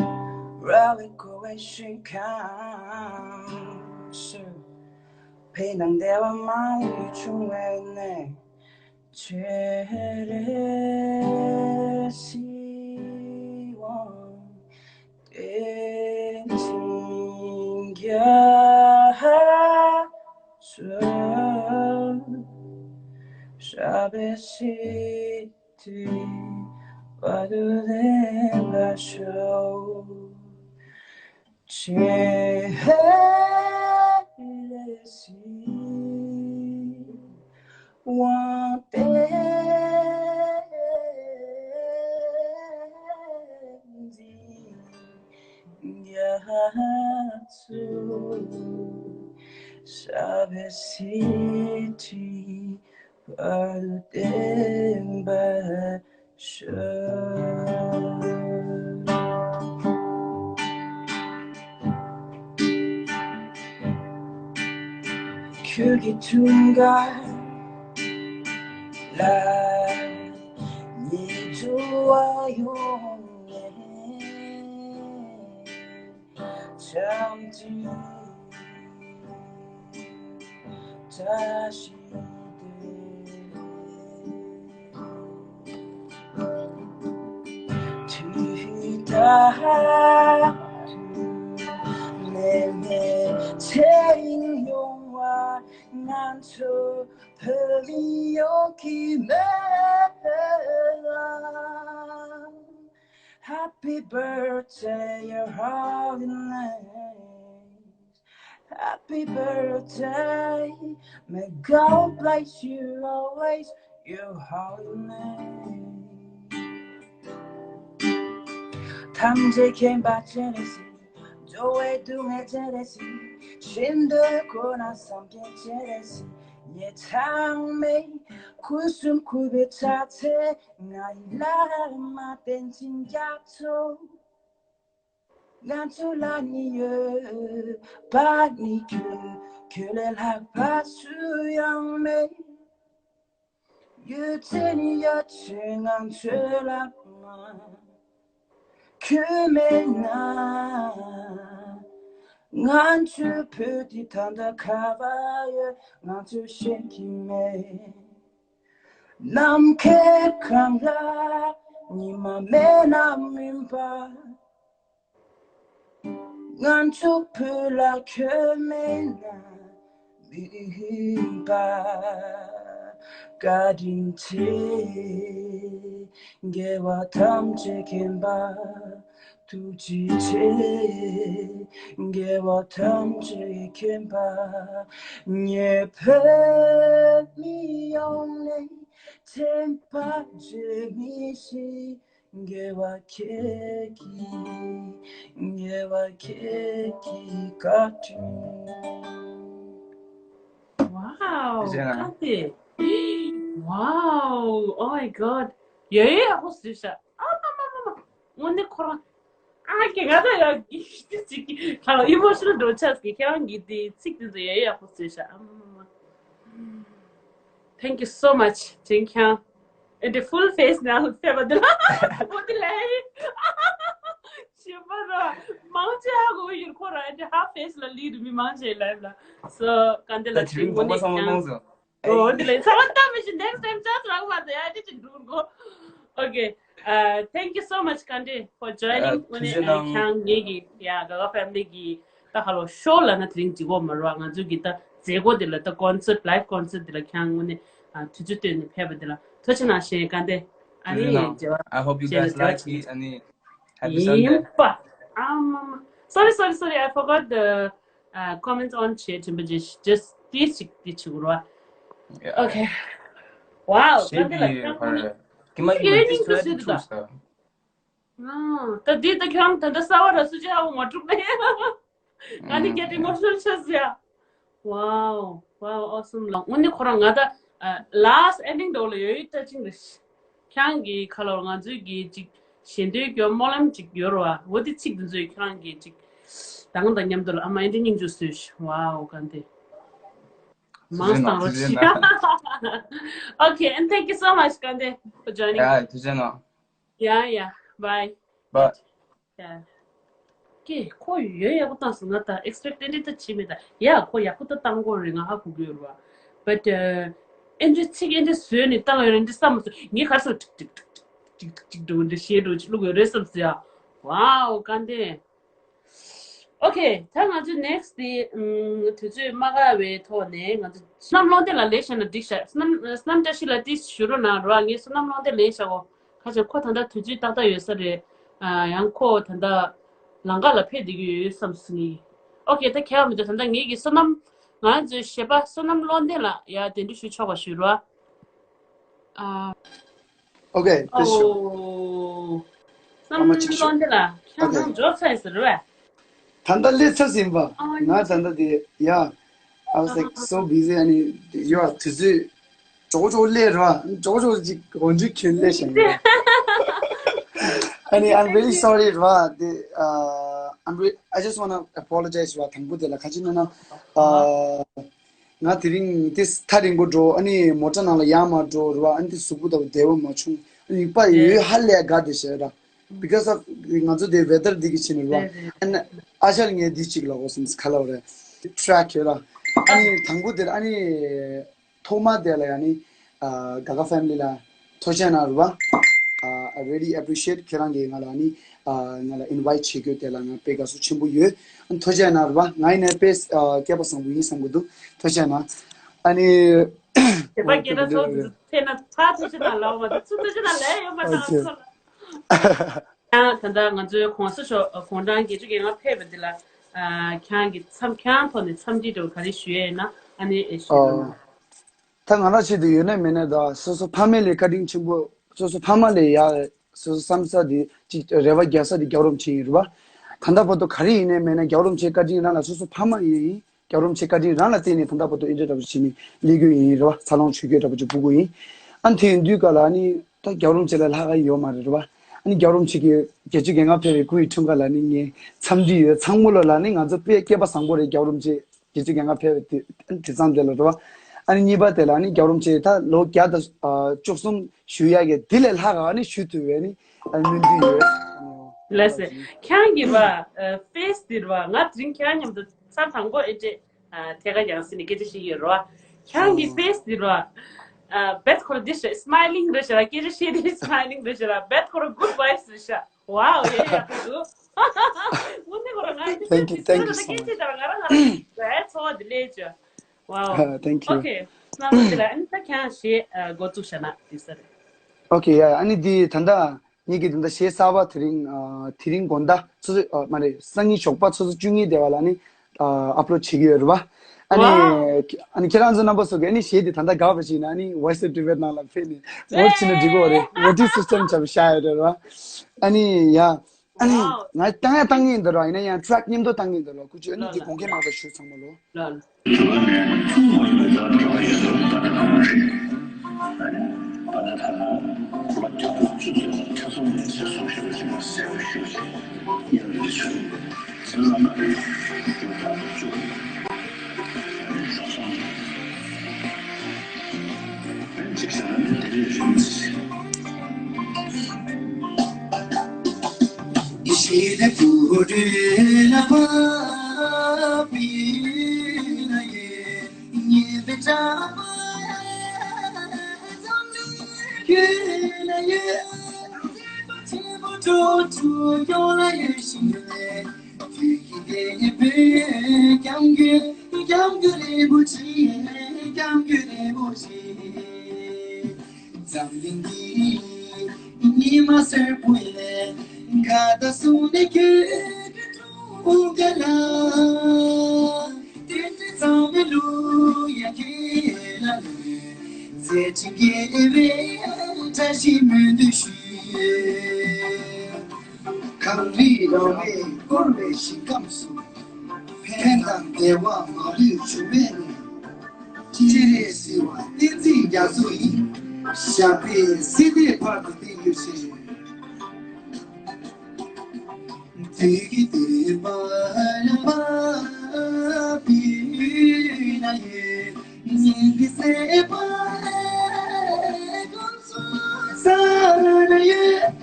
ར་བའི་གོ་བའི་ཤིང་ཁམས་སུ། བོད་ནང་བདེ་བ་མང་པོ་བྱུང་བའི་གནས། ཆེ་རེ་སྲིད་དབང་བསྟན་འཛིན་རྒྱ་མཚོ། ཞབས་པད་སྲིད་མཐའི་བར་དུ་བརྟན་པར་ཤོག། ཆེ་རེ་སྲིད་དབང་བསྟན་འཛིན་རྒྱ་མཚོ། ཞབས་པད་སྲིད་མཐའི་བར་དུ་བརྟན་པར་ཤོག། ཁྱོད་ཀྱི་འཁྲུངས་སྐར་ལ་ཉེ་དུ་བ་ཡོང་ནས། བྱམས་བརྩེའི་བཀྲ་ཤིས་བདེ་ལེགས། དུས་ད་དུས་ནས་ནས་ཚེ་རིང་ཡོང་བར་ང་ཚོ་བོད་མི་ཡོངས་ཀྱི་སྨོན་ལམ། Happy birthday, Your Holiness. Happy birthday. May God bless you always, Your Holiness. ཐམས་ཅད་མཁྱེན་པ་ཅན་རེད་ཟེར། འགྲོ་བའི་སྡུག་བསྔལ་ཅན་རེད་ཟེར། ཤིན་ཏུ་དཀོན་ན་སངས་རྒྱས་ཅན་རེད་ཟེར། ངས་ཚང་མས་སྐུ་གསུམ་གུས་པས་ཕྱག་འཚལ། ང་ཡི་བླ་མ་བསྟན་འཛིན་རྒྱ་མཚོ། ང་ཚོ་ལ་ནི་ཡོད་པ་ནི་ཁྱོད། ཁྱོད་ལས་ལྷག་པ་སུ་ཡང་མེད། ཡོད་ཚད་ནི་ཡོད་ཚད་ང་ཚོའི་བླ་མ་ཁྱོད་མེད་ན། ང་ཚོའི་བོད་འདི་ད་ལྟ་ག་པར་ཡོད་ང་ཚོས་ཤེས་ཀྱི་མེད། ནམ་མཁའི་སྒང་ལ་ཉི་མ་མེད་ན་མིན་པ། ང་ཚོ་བོད་ལ་ཁྱོད་མེད་ན་མིན་པ། བཀའ་དྲིན་ཆེ། དགེ་བ་ཐམས་ཅད་མཁྱེན་པ། ཐུགས་རྗེ་ཆེ། དགེ་བ་ཐམས་ཅད་མཁྱེན་པ། ངའི་བོད་མི་ཡོངས་ནས་དྲན་པ་བརྗེད་མི་ཤེས། དགེ་བ་ཁྱེད་ཀྱི། དགེ་བ་ཁྱེད་ཀྱི་བཀའ་དྲིན། Wow, ཁྱེད་ཀྱི། Wow, oh my God. ཡ་ཡ་ཡག་པོ་བཟོས་ཤག་ཨ་མ་མ་མ་མ། དངོས་གནས་ཁོ་རང་། ཨ་ཀྱེ་ང་ད་ཡ་གི་ཅིག་ག་ལ་ཨི་མོ་ཤི་ནལ་འགྲོ་ཆགས་ཀྱི། ཁྱེད་རང་གི་དེ་ཚིག་དེ་ཚོ་ཡ་ཡ་ཡག་པོ་བཟོས་ཤག་ཨ་མ་མ་མ། Thank you so much. ཅིང་ཁྱང་། ཨེ་འདྲ་ཕུལ་ཕེ་སི་ནང་ཕེབས་པ་འདི་ལ། འོ་དེ་ལས། ཞིམ་པ་ར། མང་ཆེ་ཧ་གོ་ཡོད་ཁོ་ར་ཨེ་འདྲ་ཧ་ཕེ་སི་ལ་ལི་རུ་མི་མང་ཆེ་ལའིབ་ལ། སོ་ག་འདི་ལ་ད་དེ་རིང་ཅིང་དགོངས་པ་ཚང་མ་གནང་སོང་། འོ་དེ་ལས་ཚ་བ་ལྟ་མི་ཤེས། next time chance རག་མ་ཐལ་ཡ་དེ་ཅིག་འགྲོ་གོ Okay. Uh, thank you so much, Kante, for joining. དངོས་གནས་ཁྱང་ངེད་ཀྱི་ཡ་ག་ག་ཕེ་མི་ལི་གི་ད་ཧ་ལོ་ཤོ་ལ་ན་དེ་རིང་འཇིགས་གོ་མ་རུ་བ། ང་ཚོ་གི་ད་མཛད་སྒོ་དེ་ལ་ད་concert, live concert དེ་ལ་ཁྱང་དངོས་གནས་དུས་ཚོད་བཏོན་ནས་ཕེབས་པ་དེ་ལ་ཐུགས་རྗེ་གནང་ཞེས་Kante། ཨ་ནི་མཇལ་བ། I hope you guys like it. ཨ་ནི་happy Sunday. ཡིན་པ། ཨ་མ་མ། Sorry, sorry, sorry. I forgot the uh, comments on chair དྲན་པ་ཅིག just དེ་ཅིག་དེ་ཅིག་རོ། Okay. Wow. Kante ལ་ཁྱང་དངོས་གནས། ཀྱི་མ་ཡིན་ན་དེ་ཚོ་ཡ་དེ་ཐུག་ས། ཨ། ད་འདི་ད་ཁྱོད་རང་ད་ལྟ་གསར་བ་ར་སུ་ཅི་ཧ་གོ་མ་ཐུབ་ནས། ང་ནི་get emotional ཆགས་ཟེར་ཡ། Wow, wow, awesome ལ། དངོས་གནས་ཁོ་རང་ང་ད་ཨ་last ending འདྲ་བོ་ལ་ཡོད་ཡོད་ལྟ་ཅིང་རེད། ཁྱེད་རང་གི་ཁ་ལོར་ང་ཚོའི་གི་ཅིག་ཞེ་འདོད་སྐྱོ་སྨོན་ལམ་ཅིག་ཡོད་རེད་བ། འོ་དེ་ཚིག་དེ་ཚོས་ཁྱེད་རང་གི་ཅིག་དང་དང་མཉམ་དུ་ལ་ཨ་མ་ཨེ་འདྲ་སྙིང་རྗེ་བཟོས་ཤག Wow, Kante. མང་སྟངས་རོ་ཆེ། Okay, and thank you so much, Kante, for joining. Yeah, ཐུགས་རྗེ་གནང་། Yeah, yeah. Bye. Bye. Yeah. ཀྱེ་ཁོ་ཡོད་ཡག་པོ་བཏང་སོང་། ང་ད་expect དེ་འདྲ་ད་བྱེད་མེད་ད། ཡ་ཁོ་ཡག་པོ་ད་བཏང་དགོས་རེད། ང་ཧ་གོ་གི་ཡོད་རེད་བ། But ཨེ་འདྲ་ཚིག་ཨེ་འདྲ་བཟོས་ནས་བཏང་ཡོད་རེད་འདྲ་བསམ་མ་སོང་། ངས་ག་རེ་ཟེར། ཀྲིག་ཀྲིག་ཀྲིག་ཀྲིག་ཀྲིག་འགྲོ་འདྲ་ཞེ་འགྲོ་ཅིག་བླུགས་ཡོད་རེད་བསམ་སོང་ཡ། Wow, Kante. Okay, ད་ང་ཚོ་next དེ་ཨམ་དུས་ཚོད་མ་འགོར་བའི་ཐོག་ནས་ང་ཚོ་བསོད་ནམས་བློ་ལྡན་ལགས་ལེན་བཞག་ན་འགྲིག་ཤག་བསོད་ནམས་བསོད་ནམས་བཀྲ་ཤིས་ལགས་དེ་ཞུ་རོགས་གནང་རོགས། ངས་བསོད་ནམས་བློ་ལྡན་ལེན་བཞག་གོ། ཁ་ཆེ་ཁོ་ད་ལྟ་དུས་ཚོད་ཏག་ཏག་ཡོད་ས་རེད། ཨ་ཡང་ཁོ་ད་ལྟ་ལམ་ཁ་ལ་ཕེབས་བསྡད་ཀྱི་ཡོད་བསམ་སོང་ངས། Okay, ད་གལ་མི་འདུག་ད་ལྟ་ངེད་ཀྱི་བསོད་ནམས་ང་ཚོའི་གཞས་པ་བསོད་ནམས་བློ་ལྡན་ལགས་ཡ་གདན་འདྲེན་ཞུ་ཆོག་པ་ཞུ་རོགས། ཨ། Okay, please ཞུ། ཨོ། བསོད་ནམས་བློ་ལྡན་ལགས། ཁྱེད་རང་འབྱོར་ཚར་ཡིན་ཟེར་རེད་པས། ད་ལྟ་སླེབས་ཚར་ཟིན་པ། ཨ་ང་ད་ལྟ་དེ་ཡ། I was like so busy. ཨ་ནི་ཡོ་དུས་ཚོད་ཅོག་ཅོག་སླེབས་ར། ཅོག་ཅོག་ཅིག་འོན་ཇུ་ཁྱོད་སླེབས་ཤག་ཡིན་པ། ཨ་ནི་I'm really sorry ར། དེ་ཨ། I'm re- I just wanna apologize ར། དང་པོ་དེ་ལ་ག་ཅི་ན་ན་ཨ། ང་དེ་རིང་དེ་ཐག་རིང་པོ་འགྲོ། ཨ་ནི་མོ་ཊ་ནང་ལ་ཡར་མར་འགྲོ་རེད་བ། ཨ་ནི་དེ་གཟུགས་པོ་ལྟ་བུ་བདེ་བོ་མ་བྱུང་། ཨ་ནི་ཡུག་པ་ཡོད་ཧ་ལས་དགའ་བདེ་བྱས་ར། Because of ང་ཚོ་དེ་weather འདི་གི་ཕྱིན་རེད་བ། ཨ་ནི་ཨ་ཞར་ངས་འདི་གཅིག་ལ་གོ་སོང་། ཁ་ལ་བ་རེད། ཊེག་ཡོད་ར། ཨ་ནི་དང་པོ་དེར་ཨ་ནི། ཐོག་མ་དེ་ལ་ཡ་ནི། ཨ། ག་ག་ཕེ་མི་ལི་ལ་ཐུགས་རྗེ་གནང་རེད་བ། ཨ། I really appreciate ཁྱེད་རང་གིས་ང་ལ་ནི། ཨ། ང་ལ་ཨིན་ཝའེ་ཊི་བྱེད་རྒྱུ་དེ་ལ་ང་དཔེ་དགའ་བསུ་ཆེན་པོ་ཡོད། ཨ། ཐུགས་རྗེ་གནང་རེད་བ། ང་ཡིན་ནའི་དཔེ། ཨ། སྐལ་པ་བཟང་པོ་ཡིན་བསམ་གྱི་འདུག་ཐུགས་རྗེ་གནང་། ཨ་ནི། དེ་པ་རྒན་ལགས་ཚོ་ཚོ་ཐད་ན་ཕ་ཐུགས་རྗེ་གནང་ལབ་མ་འདུག་ཚུར་ཐུགས་རྗེ་གནང་ལབ་ཡོད་མ་གཏོགས། ཨོ་ཁེ། ཚོ་ལ། ཡང་ད་ལྟ་ང་ཚོའི་གོང་ས་མཆོག་དགུང་གྲངས་བརྒྱད་ཅུ་གྱ་ལྔ་ཕེབས་པ་འདི་ལ། ཨ། ཁྱེད་རང་གི་འཚམས། ཁྱེད་རང་ཐོག་ནས་འཚམས་འདྲི་འདྲ་བོ་ག་རེ་ཞུ་ཡས་ཡིན་ན་ཨ་ནི་ཞུ་ཨ། རོགས། ད་ང་རང་ཆེད་དུ་ཡོད་ན་མེད་ན་ད་སོ་སོ་ཕ་མ་ལ་བཀའ་དྲིན་ཆེན་པོ། སོ་སོ་ཕ་མ་ལ་ཡ། སོ་སོ་བསམ་ས་དེ་གཅིག་རེ་བ་རྒྱག་ས་དེ་རྒྱལ་བ་རིན་པོ་ཆེ་ཡིན་རེད་བ། ད་ལྟ་བར་དུ་ག་རེ་ཡིན་ནའི་མེད་ན་རྒྱལ་བ་རིན་པོ་ཆེའི་བཀའ་དྲིན་རང་ལ། སོ་སོ་ཕ་མ་ཡིན་ཡིན། རྒྱལ་བ་རིན་པོ་ཆེའི་བཀའ་དྲིན་རང་ལ་བརྟེན་ནས་ད་ལྟ་བར་དུ་ཨེ་འདྲ་འདྲ་པོ་ཅིག་ནི་སླེབས་རྒྱུ་ཡིན་རེད་བ། འཚར་ལོངས་བྱེད་རྒྱུ་འདྲ་པོ་ཅིག་འབུལ་དགོས་ཡིན། ཨ་ནི་དེ་ཡིན་དུས་ག་ལ་ནི་ད་རྒྱལ་བ་རིན་པོ་ཆེ་ལས་ལྷག་ག་ཡོད་མ་རེད་རེད་བ། ཨ་ནི་རྒྱལ་བ་རིན་པོ་ཆེ་གི་བརྒྱད་ཅུ་གྱ་ལྔ་ཕེབས་པའི་སྐུ་ཡི་འཁྲུངས་སྐར་ལ་ནི་ངས་འཚམས་འདྲི་ཡོད། ཚང་མ་ལོ་ལ་ནི་ང་ཚོ་དཔེ་སྐལ་པ་བཟང་པོ་རེད། རྒྱལ་བ་རིན་པོ་ཆེ་བརྒྱད་ཅུ་གྱ་ལྔ་ཕེབས་པའི་དུས་དེང་སང་དེ་ལ་རེད་བ། ཨ་ནི་གཉིས་པ་དེ་ལ་ནི་རྒྱལ་བ་རིན་པོ་ཆེ་ད་ལོ་བརྒྱ་དང་བཅུ་གསུམ་བཞུགས་ཡག་གི་དེ་ལས་ལྷག་ག་ནི་བཞུགས་ཐུབ་པའི་ནི་སྨོན་འདུན་ཡོད། ལགས་སེ། ཁྱེད་རང་གི་བ། ཨ། ཕེ་སི་དེ་རེད་བ། ང་དེ་རིང་ཁྱེད་རང་མཉམ་དུ་ཚར་དང་པོ་ཨེ་འདྲས། ཨ། ཐད་ཀར་ཡང་སེ་ནས་སྐད་ཆ་བཤད་ཡོད་རེད་བ། ཁྱེད་རང་གི་ཕེ་སི་དེ་རེད་བ། ཨ། རྦད་ཁོ་རང་འདི་ཤ་སི་མའི་ལིང་རེད་ཤག་ར། སྐད་ཆ་བཤད་དུས་སི་མའི་ལིང་རེད་ཤག་ར། རྦད་ཁོ་རང་གུཌ་ཝའིབ་སི་རེད་ཤག Wow, yeah, yeah, good. དངོས་གནས་ཁོ་རང་ང་འདི། Thank you, thank you so much. སྐད་ཆ་དང་ང་རང་ང་རང་ཚོར་བ་འདི་ལས་བྱོས། Wow. Uh, thank you. Okay. རྣམ་པ་འདི་ལ་ཨ་ནི་ད་ཁྱེད་རང་གཞས། ཨ། འགོ་བཙུགས་བྱས་ན་འགྲིག་ས་རེད། Okay, yeah. ཨ་ནི་འདི་ད་ལྟ་ངེད་ཀྱི་ད་ལྟ་གཞས་གསར་པ་དེ་རིང་། ཨ། དེ་རིང་དགོང་དག་ཆུ་ཚོད། ཨ། མ་རེད། སང་ཉིན་ཞོགས་པ་ཆུ་ཚོད་བཅུ་གཉིས་དེ་བ་ལ་ནི། ཨ། ཨབ་ལོཌ་བྱེད་ཀྱི་ཡོད་རེད་བ། ཨ་ནི། Wow. ཨ་ནི་ཁྱེད་རང་ཚོ་རྣམ་པ་ཚོ་གིས་ཨ་ནི་གཞས་དེ་ད་ལྟ་དགའ་བ་ཞིག་ན་ཨ་ནི་Voice of Tibet ནང་ལ་ཕེབས་ནས་ཝོཊ་བྱས་ན་འགྲིག་གི་རེད། ཝོ་ཊིང་སི་སི་ཊམ་བྱས་པ་བཞག་ཡོད་རེད་བ། ཨ་ནི་ཡ། ཨ་ནི། Wow. ང་བཏང་ཡ་བཏང་གི་ཡིན་ད་ར། ཡིན་ན་ཡང་ཊེག་མཉམ་དུ་བཏང་གི་ཡིན་ད་ར། ཁུ་ཆུ་ཨ་ནི་ལོ་དེ་ལ། དགོངས་འགལ་མ་གཏོགས་ཞུ་ཚང་མ་ལོ། ལོ་ལ། འཛམ་གླིང་འདིའི་ཉི་མ་སེར་པོ་ཡིན། ཁ་ད་སོང་ནས་ཁྱོད་ཀྱི་གྲོང་ཁྱེར་ལ། དེ་འདྲའི་གཙང་མའི་ལུགས་ཡ་ཁྱེད་ལ་ལུས། མཛད་འཕྲིན་རྒྱས་པའི་བཀྲ་ཤིས་སྨོན་འདུན་ཞུ། གངས་རིའི་ར་བས་བསྐོར་བའི་ཞིང་ཁམས་སུ། ཕན་དང་བདེ་བ་མ་ལུས་འབྱུང་བའི་གནས། སྤྱན་རས་གཟིགས་དབང་བསྟན་འཛིན་རྒྱ་མཚོ་ཡི། ཞབས་པད་སྲིད་མཐའི་བར་དུ་བརྟན་གྱུར་ཅིག། དུས་ཀྱི་བདེ་བ་ལ་བབས་པའི་ན་ཡོད། ཉིན་གྱི་སྲེད་པ་ཀུན་སོང་ས་ན་ཡོད།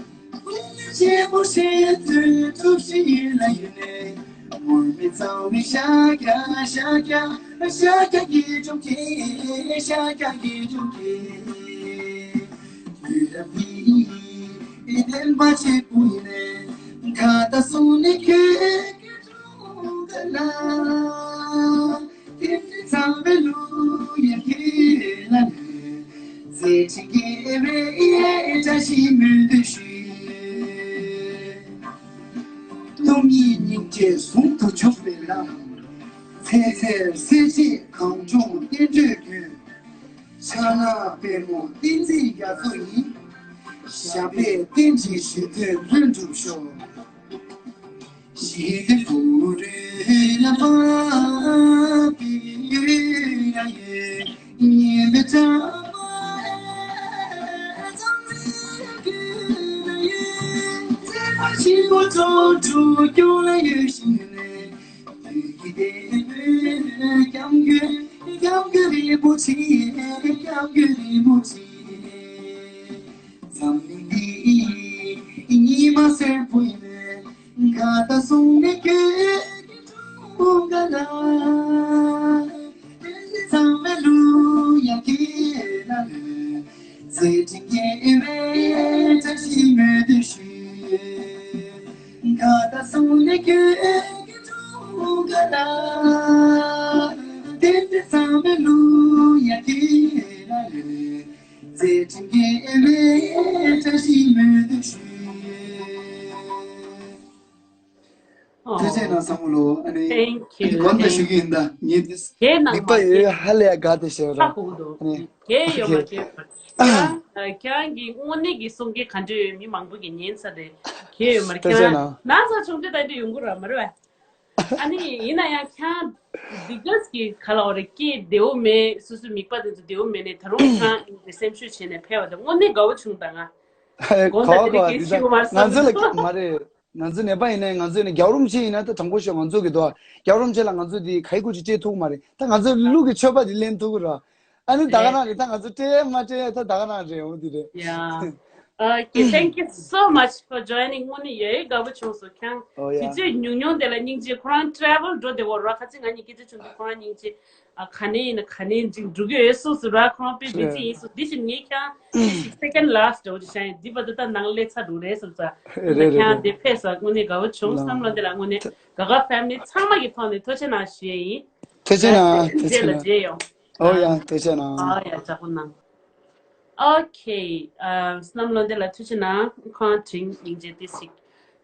ཆེན་པོ་ཞིག་ཏུ་གྲུབ་ཞིག་ཡིན་ལ་ཡིན་ནས། ངུར་སྨྲིག་གཙང་བའི་ཤཱཀྱ་ཤཱཀྱ་ཤཱཀྱ་གི་སྒྲུབ་ཀྱི། ཤཱཀྱ་གི་སྒྲུབ་ཀྱི། དུས་རབས་འདིའི་བདེན་པ་གཅིག་པུ་ཡིན་ནས། ཁ་ད་སོང་ནས་ཁྱོད་ཀྱི་གྲོང་ཁྱེར་ལ། དེ་འདྲའི་གཙང་བའི་ལུགས་ཡིན་གྱི་ལ་ནི། མཛད་འཕྲིན་རྒྱས་པའི་བཀྲ་ཤིས་སྨོན་འདུན་ཞུ། སྟོང་ཉིད་སྙིང་རྗེ་ཟུང་དུ་འཇུག་པའི་ལམ། ཚེ་ཚེ་སྲས་བཅས་གངས་ལྗོངས་བསྟན་འགྲོའི་མགོན། ཕྱག་ན་པདྨོ་བསྟན་འཛིན་རྒྱ་མཚོ་ཡི། ཞབས་པད་བརྟན་ཅིང་གཞེས་འདོད་ལྷུན་གྲུབ་ཤོག། སྐྱབས་མགོན་རིན་པོ་ཆེ། སྐྱབས་མགོན་རིན་པོ་ཆེ། འཛམ་གླིང་འདིའི་ཉི་མ་སེར་པོ་ཡིན། ཁ་ད་སོང་ནས་ཁྱོད་ཀྱི་གྲོངས་ག་ལ། ཚང་མས་ལུ་ཡ་ཁྱེད་ལ་ལུ། མཛད་འཕྲིན་རྒྱས་པའི་བཀྲ་ཤིས་སྨོན་འདུན་ཞུ། ཁ་ད་སོང་ནས་ཁྱོད་ཀྱི་གྲོངས་ག་ལ། དེ་འདྲ་ཚང་མས་ལུ་ཡ་ཁྱེད་ལ་ལུ། མཛད་འཕྲིན་རྒྱས་པའི་བཀྲ་ཤིས་སྨོན་འདུན་ཞུ། ཨོ། ཐུགས་རྗེ་གནང་། བསམ་བློ་ཨ་ནི། Thank you། ཨ་ནི་གོང་དུ་ཞུ་གི་ཡིན་ད། ངེད་འདི་དེ་ནང་མིག་པ་མ་ཡོད་ཧ་ལས་ཡ་དགའ་དེ་བྱས་ར། ཧ་གོ་འདུག་ཨ་ནི། དེ་ཡོད་མ་ཨོ་ཁེ། དེ་ཡོད་མ། ཁྱེད་རང་གི་དངོས་གནས་ཀྱི་གསུང་མཁན་ག་འདྲ་ཡོད། མི་མང་པོ་གིས་ཉན་ཚར་རེད། ཁྱེད་ཡོད་མ་རེད། ཐུགས་རྗེ་གནང་། ཁྱེད་རང་ན་ཚ་བྱུང་དུས་ད་འདི་ཡོང་གི་ར་མ་རེད་བས། ཨ་ནི་ཡིན་ན་ཡང་ཁྱེད་རང་because གི་ག་ལ་བ་རེད། སྐད་བདེ་བོ་མེད། སོ་སོའི་མིག་པ་དེ་ཚོ་བདེ་བོ་མེད་ནས་ད་རུང་ཁྱེད་རང་སེམས་ཤུགས་བྱས་ནས་ཕེབས་པ་དེ་དངོས་གནས་དགའ་བོ་བྱུང་། ད་ང་དགོངས་དག་དེ་རིང་སྐད་ཆ་བཤད་དགོས་མ་རེད་ང་ཚོ་ལ་མ་རེད། ང་ཚོ་ནད་པ་ཡིན་ནའི་ང་ཚོ་ནི་རྒྱལ་རོམ་ཆེ་ཡིན་ན་ད་དྲང་པོ་ཤོད། ང་ཚོ་གི་དོ་རྒྱལ་རོམ་ཆེ་ལ་ང་ཚོ་དེ་ག་ཡི་གུ་ཅིག་སྤྲད་ཐུབ་མ་རེད། ད་ང་ཚོ་ལུག་གི་མཆོད་པ་དེ་ལེན་ཐུབ་གི་ར། ཨ་ནི་ད་ག་རང་རེད། ད་ང་ཚོ་སྤྲད་མ་སྤྲད་ད་ད་ག་རང་རེད། འོ་དེ་རེད། Yeah. Okay, thank you so much for joining. དངོས་གནས་ཡ་ཡི་དགའ་པོ་བྱུང་སོང་ཁྱེད་རང་། ཨོ་ཡ། དུས་ཚོད་ཉུང་ཉུང་དེ་ལ་སྙིང་རྗེ། ཁོ་རང་travel་འགྲོ་བདེ་བོ་ར། ཁ་ཚིག་ང་གཉིས་སྐད་ཆ་བྱུང་དུས་ཁོ་རང་སྙིང་རྗེ། ཨ་ག་ནས་ཡིན་ན་ག་ནས་ཅིག་འགྲོ་གི་ཡོད་སོང་ཟེར་ར། ཁོ་རང་དཔེ་བདེ་སྐྱིད་ཡིན་སོང་། འདི་བཞིན་ངས་ཁྱེད་རང་second last འདྲ་བོ་ཅིག་བྱ་ཡིན། འདི་བར་དུ་ད་ནང་སླེབས་ཚར་འགྲོ་རེད་ཟེར་ཙང་། ལགས་རེད་ཁྱེད་རང་རེད་འདིར་ཕེབས་སོང་། དངོས་གནས་དགའ་བོ་བྱུང་། བསམ་བློ་འདི་ལ་དངོས་གནས་དགའ་དགའ་family་ཚང་མ་གི་ཐོག་ནས་ཐུགས་རྗེ་གནང་ཞུ་ཡ་ཡིན། ཐུགས་རྗེ་གནང་། ཐུགས་རྗེ་རྗེས་ལ་གནང་། མཇལ་ཡོང་། ཨོ་ཡ་ཐུགས་རྗེ་གནང་། ཨ་ཡ་ལྕགས་པོ་གནང་། Okay, བསམ་བློ་འདི་ལ་ཐུགས་རྗེ་གནང་། ཁོང་དྲིན་སྙིང་རྗེ། ཏི་སིག་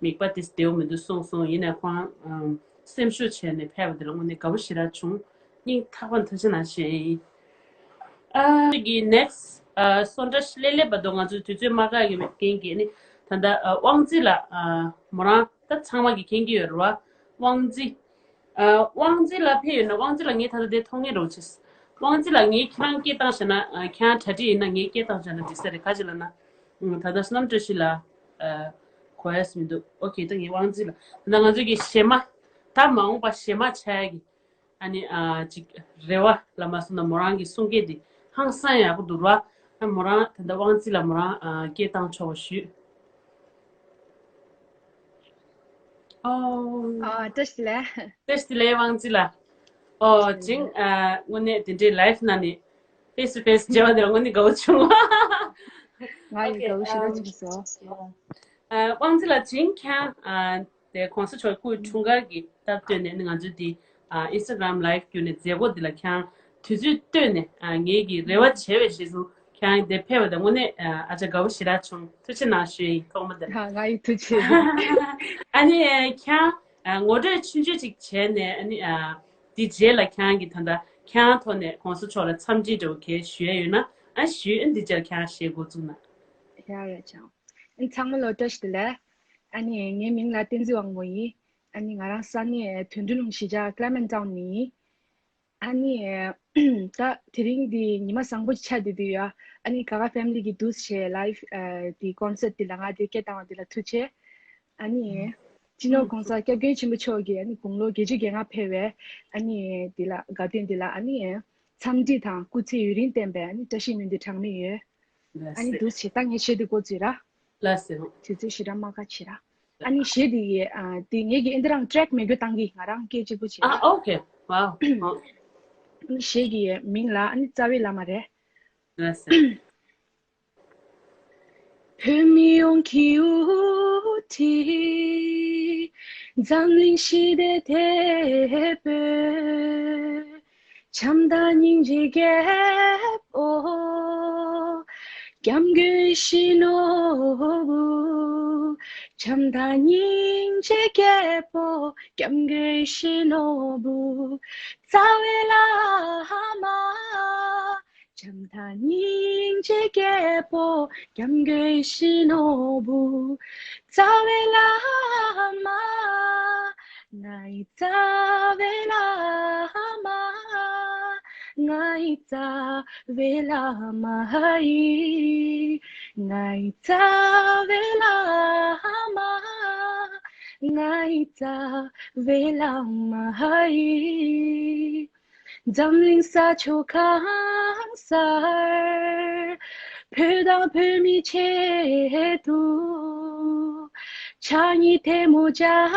མིག་པ་ཏི་སི་བདེ་བོ་མི་འདུག་གསུངས་སོང་། ཡིན་ནའི་ཁོང་སེམས་ཤུགས་བྱས་ནས་ཕེབས་པ་འདི་ལ་དངོས་གནས་དགའ་པོ་ཞེ་དྲག་བྱུང་། སྙིང་ཐག་པ་ནས་ཐུགས་རྗེ་གནང་ཞུ་ཡིན། ཨ་གི་next ཨ་སོན་ཏྲ་ཤི་ལེ་ལེ་བར་དུ་ང་ཚོའི་དུས་ཚོད་མ་བཀག་གི་རྐྱེན་གྱིས་ནི་ད་ལྟ་ཨ་དབང་རྩིས་ལགས་ཨ་མོ་རང་ད་ཚང་མ་གི་མཁྱེན་གྱི་ཡོད་རེད་བ། དབང་རྩིས། ཨ་དབང་རྩིས་ལགས་ཕེབས་ཡོད་ན། དབང་རྩིས་ལགས་ངས་ད་ལྟ་དེ་མཐོང་ངེས་རོགས་བྱེད། དབང་རྩིས་ལགས་ངས་ཁྱེད་རང་སྐད་བཏང་བཞག་ན། ཨ་ཁྱེད་རང་གྲ་སྒྲིག་ཡིན་ན་ངས་སྐད་བཏང་བཞག་ན་འགྲིག་ས་རེད། ག་ཅི་ལབ་ན་ད་ལྟ་སོན་ཏྲ་ཤི་ལགས་ཨ་གོ་ཡས་མི་འདུག Okay, ད་ངས་དབང་རྩིས་ལགས་ད་ང་ཚོ་གི་གཞས་མ་ད་མ་འོངས་པ་གཞས་མ་ཆགས་ཡ་གི་ཨ་ནི་ཨ་ཅིག་རེ་བ་ལ་མ་སོང་ན་མོ་རང་གི་གསུང་སྐད་འདི་ཧང་སང་ཡག་པོ་འདུག་ར། ཨ་མོ་རང་ད་ལྟ་དབང་རྩིས་ལགས་མོ་རང་ཨ་སྐད་བཏང་ཆོག་པ་ཞུས། ཨོ། ཨ་བཀྲ་ཤིས་བདེ་ལེགས། བཀྲ་ཤིས་བདེ་ལེགས་དབང་རྩིས་ལགས། ཨོ་ཅིང་ཨ་དངོས་གནས་དེ་འདྲའི་live་ནང་ནས་face to face་མཇལ་བ་དེ་ལ་དངོས་གནས་དགའ་བོ་བྱུང་། ང་ཡི་Okay, དགའ་བོ་ཞེ་དྲག་བྱུང་སོང་། ཨ་དབང་རྩིས་ལགས་ཅིང་ཁྱེད་ཨ། དེ་གོང་ས་མཆོག་སྐུའི་འཁྲུངས་སྐར་གྱི་སྟབས་བསྟུན་ནས་ནི་ང་ཚོའི་འདི་ཨ་Instagram live་བརྒྱུད་ནས་མཛད་སྒོ་འདི་ལ་ཁྱེད་རང་དུས་ཚོད་བཏོན་ནས་ཨ་ངེད་ཀྱི་རེ་བ་བྱས་པའི་རྗེས་སུ་ཁྱེད་རང་འདིར་ཕེབས་པ་དང་དངོས་གནས་ཨ་ཨ་ཅག་དགའ་པོ་ཞེ་དྲག་བྱུང་། ཐུགས་རྗེ་གནང་ཞུ་ཡིན་ཐོག་མ་འདིར། ང་ཡི་ཐུགས་རྗེ་ཆེ། ཨ་ནི་ཁྱེད་རང་ཨ་ངོ་སྤྲོད་ཆུང་ཆུང་ཅིག་བྱས་ནས་ཨ་ནི་ཨ་འདི་རྗེས་ལ་ཁྱེད་རང་གི་ད་ལྟ་ཁྱེད་རང་ཐོག་ནས་གོང་ས་མཆོག་ལ་འཚམས་འདྲི་འདྲ་བོ་གལ་ཞུ་ཡ་ཡོད་ན་ཨ་ཞུས། ཨ་འདི་རྗེས་ལ་ཁྱེད་རང་ཞལ་འགོ་བཙུགས་གནང་། ཡ་ཡ་ཅང་། ཨ་ཚང་མ་ལ་བཀྲ་ཤིས་བདེ་ལེགས། ཨ་ནི་ངའི་མིང་ལ་བསྟན་འཛིན་དབང་མོ་ཡིན། ཨ་ནི་ང་རང་ས་གནས་དོན་གྲུབ་གླིང་གཞིས་ཆགས་Clement Town་ནས་ཡིན། ཨ་ནི་ད་དེ་རིང་འདི་ཉི་མ་བཟང་པོ་ཆགས་བསྡད་དུས་ཡ། ཨ་ནི་ག་ག་family་གི་འདུག་བྱས་live་འདི་concert་འདི་ལ་ང་འདིར་སྐད་བཏང་བ་འདི་ལ་ཐུགས་རྗེ་ཆེ། ཨ་ནི་སྤྱི་ནོར་གོང་ས་སྐྱབས་མགོན་ཆེན་པོ་མཆོག་གིས་ཨ་ནི་དགུང་ལོ་བརྒྱད་ཅུ་གྱ་ལྔ་ཕེབས་པའི་ཨ་ནི་འདི་ལ་དགའ་སྟོན་འདི་ལ་ཨ་ནི་འཚམས་འདྲི་དང་སྐུ་ཚེ་ཡུན་རིང་བརྟན་པའི་ཨ་ནི་བཀྲ་ཤིས་སྨོན་འདུན་གྲངས་མེད་ཡོད། ཨ་ནི་འདུག་བྱས་ད་ངས་གཞས་འདི་འགོ་བཙུགས་ར། ལགས་སེ། དུས་ཚོད་ཞེ་དྲག་མ་ཁ་བྱེད་ར། ཨ་ནི་གཞས་འདི་ཡི་ཨ་འདི་ངེད་ཀྱི་ཨེ་འདི་རང་track་མེད་རྒྱུ་བཏང་གི་ང་རང་སྐད་གཅིག་པོ་བྱེད་ཨ་ར། Okay, wow. ཨ་ནི་གཞས་ཀྱི་མིང་ལ་ཨ་ནི་རྩ་བའི་བླ་མ་རེད། ལགས་སེ། བོད་མི་ཡོངས་ཀྱི་དབུ་ཁྲིད། འཛམ་གླིང་ཞི་བདེའི་དེད་དཔོན། བྱམས་དང་སྙིང་རྗེའི་རྒྱལ་པོ། སྐྱབས་མགོན་ཡིད་བཞིན་ནོར་བུ། བྱམས་དང་སྙིང་རྗེའི་རྒྱལ་པོ། སྐྱབས་མགོན་ཡིད་བཞིན་ནོར་བུ། རྩ་བའི་བླ་མ། བྱམས་དང་སྙིང་རྗེའི་རྒྱལ་པོ། སྐྱབས་མགོན་ཡིད་བཞིན་ནོར་བུ། རྩ་བའི་བླ་མ། ང་ཡི་རྩ་བའི་བླ་མ། ང་ཡི་རྩ་བའི་བླ་མ་ཡིན། ང་ཡི་རྩ་བའི་བླ་མ། ང་ཡི་རྩ་བའི་བླ་མ་ཡིན། འཛམ་གླིང་ས་ཕྱོགས་གང་སར། བོད་དང་བོད་མིའི་ཆེད་དུ། ཕྱག་གཉིས་ཐལ་མོ་སྦྱར་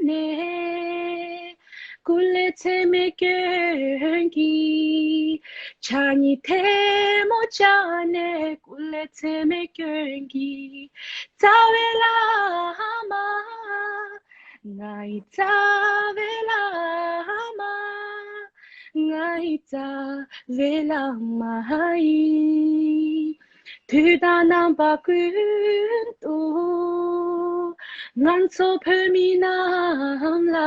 ནས། སྐུ་ལས་ཚད་མེད་སྐྱོན་གྱིས། ཕྱག་གཉིས་ཐལ་མོ་སྦྱར་ནས། སྐུ་ལས་ཚད་མེད་སྐྱོན་གྱིས། རྩ་བའི་བླ་མ། ང་ཡི་རྩ་བའི་བླ་མ། ང་ཡི་རྩ་བའི་བླ་མ་ཡིན། དུས་དང་རྣམ་པ་ཀུན་ཏུ། ང་ཚོ་བོད་མི་རྣམས་ལ།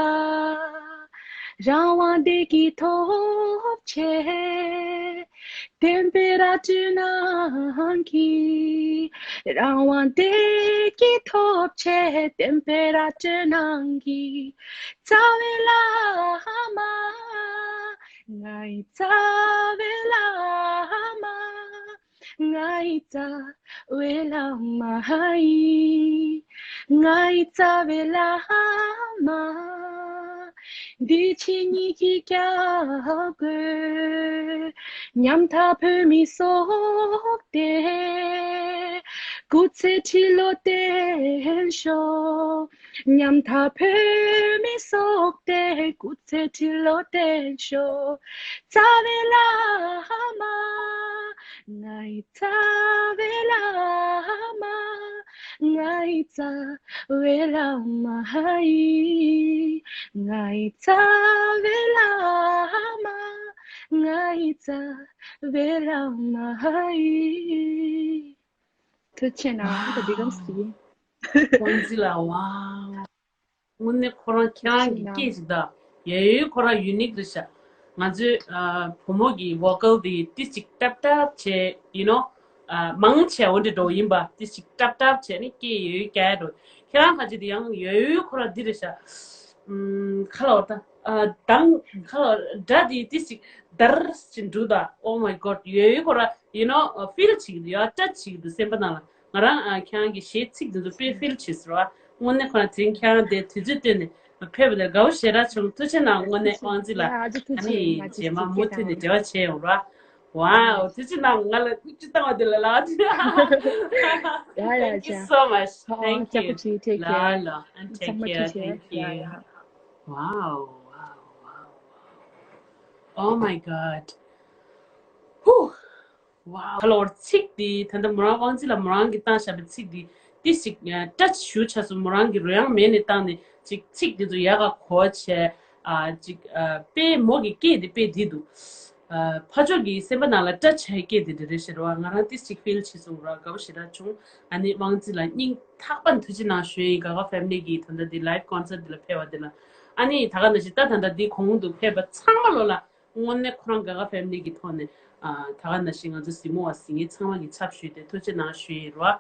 རང་དབང་བདེ་སྐྱིད་ཐོབ་ཆེད། བསྟན་པའི་ར་སྤྲོད་གནང་གིས། རང་དབང་བདེ་སྐྱིད་ཐོབ་ཆེད། བསྟན་པའི་ར་སྤྲོད་གནང་གིས། རྩ་བའི་བླ་མ། ང་ཡི་རྩ་བའི་བླ་མ། ང་ཡི་རྩ་བའི་བླ་མ་ཡིན། ང་ཡི་རྩ་བའི་བླ་མ། འདི་ཕྱི་གཉིས་ཀྱི་སྐྱབས་མགོན། ཉམ་ཐག་བོད་མི་སྲོག་གཏད། སྐུ་ཚེ་ཁྲི་ལོ་བརྟན་ཤོག། ཉམ་ཐག་བོད་མི་སྲོག་གཏད། སྐུ་ཚེ་ཁྲི་ལོ་བརྟན་ཤོག། རྩ་བའི་བླ་མ། ང་ཡི་རྩ་བའི་བླ་མ། ང་ཡི་རྩ་བའི་བླ་མ་ཡིན། ང་ཡི་རྩ་བའི་བླ་མ། ང་ཡི་རྩ་བའི་བླ་མ་ཡིན། ཐུགས་རྗེ་གནང་། ད་འདི་གམ་སྲིད། ཀོང་ཙི་ལ་ཝའོ། དངོས་གནས་ཁོ་རང་ཁྱེད་རང་གི་སྐད་ཅིག་དང་ཡོད་ཡོད་ཁོ་རང་ཡུ་ནིག་རེད་ཤག་ང་ཚོའི་ཨ་བུ་མོ་གི་ཝོ་ཀལ་དེ་ཏིས་ཅིག་ཏབ་ཏབ་བྱས་ཡིན་ནོ། ཨ་མང་ཆེ་འོ་འདྲ་འགྲོ་ཡིན་པ་ཏིས་ཅིག་ཏབ་ཏབ་བྱས་ནས་སྐད་ཡོད་ཡོད་རྒྱག་འགྲོ། ཁྱེད་རང་ཁ་ཅིག་དེ་ཡང་ཡོད་ཡོད་ཁོ་རང་འདི་རེད་ཤག་ཨམ་ཁ་ལོ་ད་ཨ་དང་ཁ་ལོ་སྒྲ་དེ་ཏིས་ཅིག་དར་ཅིག་འགྲོ་ད། Oh my god ཡོད་ཡོད་ཁོ་རང་ཡིན་ནོ་ཕིལ་བྱེད་ཀྱི་འདུག་ཡ་ཊཆ་བྱེད་ཀྱི་འདུག་སེམས་པ་ནང་ལ། ང་རང་ཨ་ཁྱེད་རང་གི་གཞས་ཚིག་འདི་ཚོ་དཔེ་ཕིལ་བྱེད་ཟེར་བ། དངོས་གནས་ཁོ་རང་དེ་རིང་ཁྱེད་རང་དེ་དུས་ཚོད་བཏོན་ནས་ཕེབས་པ་དེ་དགའ་པོ་ཞེ་དྲག་བྱུང་། ཐུགས་རྗེ་གནང་། དངོས་གནས་དབང་ཚིག་ལ། ཨ་ནི་རྗེས་མ་མུ་མཐུད་ནས་འབྲེལ་བ་བྱས་ཡོང་ར། Wow ཐུགས་རྗེ་གནང་། ང་ལ་ཐུགས་རྗེ་བཏང་བ་དེ་ལ་ལ། Thank you so much. Thank you. ལ་ལ། And take care. Thank you. Wow. Wow. Wow. Oh my god. Whew. Wow ཁ་ལོ་བར་ཚིག་འདི་ད་ལྟ་མོ་རང་དབང་ཚིག་ལ་མོ་རང་གིས་བཏང་བཞག་པའི་ཚིག་འདི་ཏི་ཞིག་ཊཆ་ཞུ་ཆ་སོང་། མོ་རང་གིས་རོལ་དབྱངས་མེད་ནས་བཏང་ནས་ཅིག་ཚིག་འདི་ཚོ་ཡག་ག་གོ་བྱས། ཨ་ཅིག་ཨ་དཔེ་མོ་གི་སྐད་འདི་དཔེ་འདི་འདུག་ཨ་ཕ་ཕྱོགས་ཀྱི་སེམས་པ་ནང་ལ་ཊཆ་བྱས་སྐད་འདི་འདྲ་རེད་ཤག་ར། ང་རང་ཏི་ཞིག་ཕིལ་བྱས་སོང་ར། དགའ་པོ་ཞེ་དྲག་བྱུང་། ཨ་ནི་དབང་ཚིག་ལ་སྙིང་ཐག་པ་ནས་ཐུགས་རྗེ་གནང་ཞུ་ཡིན། ག་ག་ཕེ་མི་ལི་གིས་ད་ལྟ་འདི་ལའིབ་ཀོན་སར་འདི་ལ་ཕེབས་པ་འདི་ལ། ཨ་ནི་ད་ག་ནང་བཞིན་ད་ད་ལྟ་འདི་གོང་དུ་ཕེབས་པ་ཚང་མ་ལོ་ལ། དངོས་གནས་ཁོ་རང་ག་ག་ཕེ་མི་ལི་གི་ཐོག་ནས་ཨ་ད་ག་ནང་བཞིན་ང་ཚོ་གཟིགས་མོ་བ་གཟིགས་མཁན་ཚང་མ་གི་ཚབ་ཞུས་ཏེ་ཐུགས་རྗེ་གནང་ཞུ་ཡི་རོ།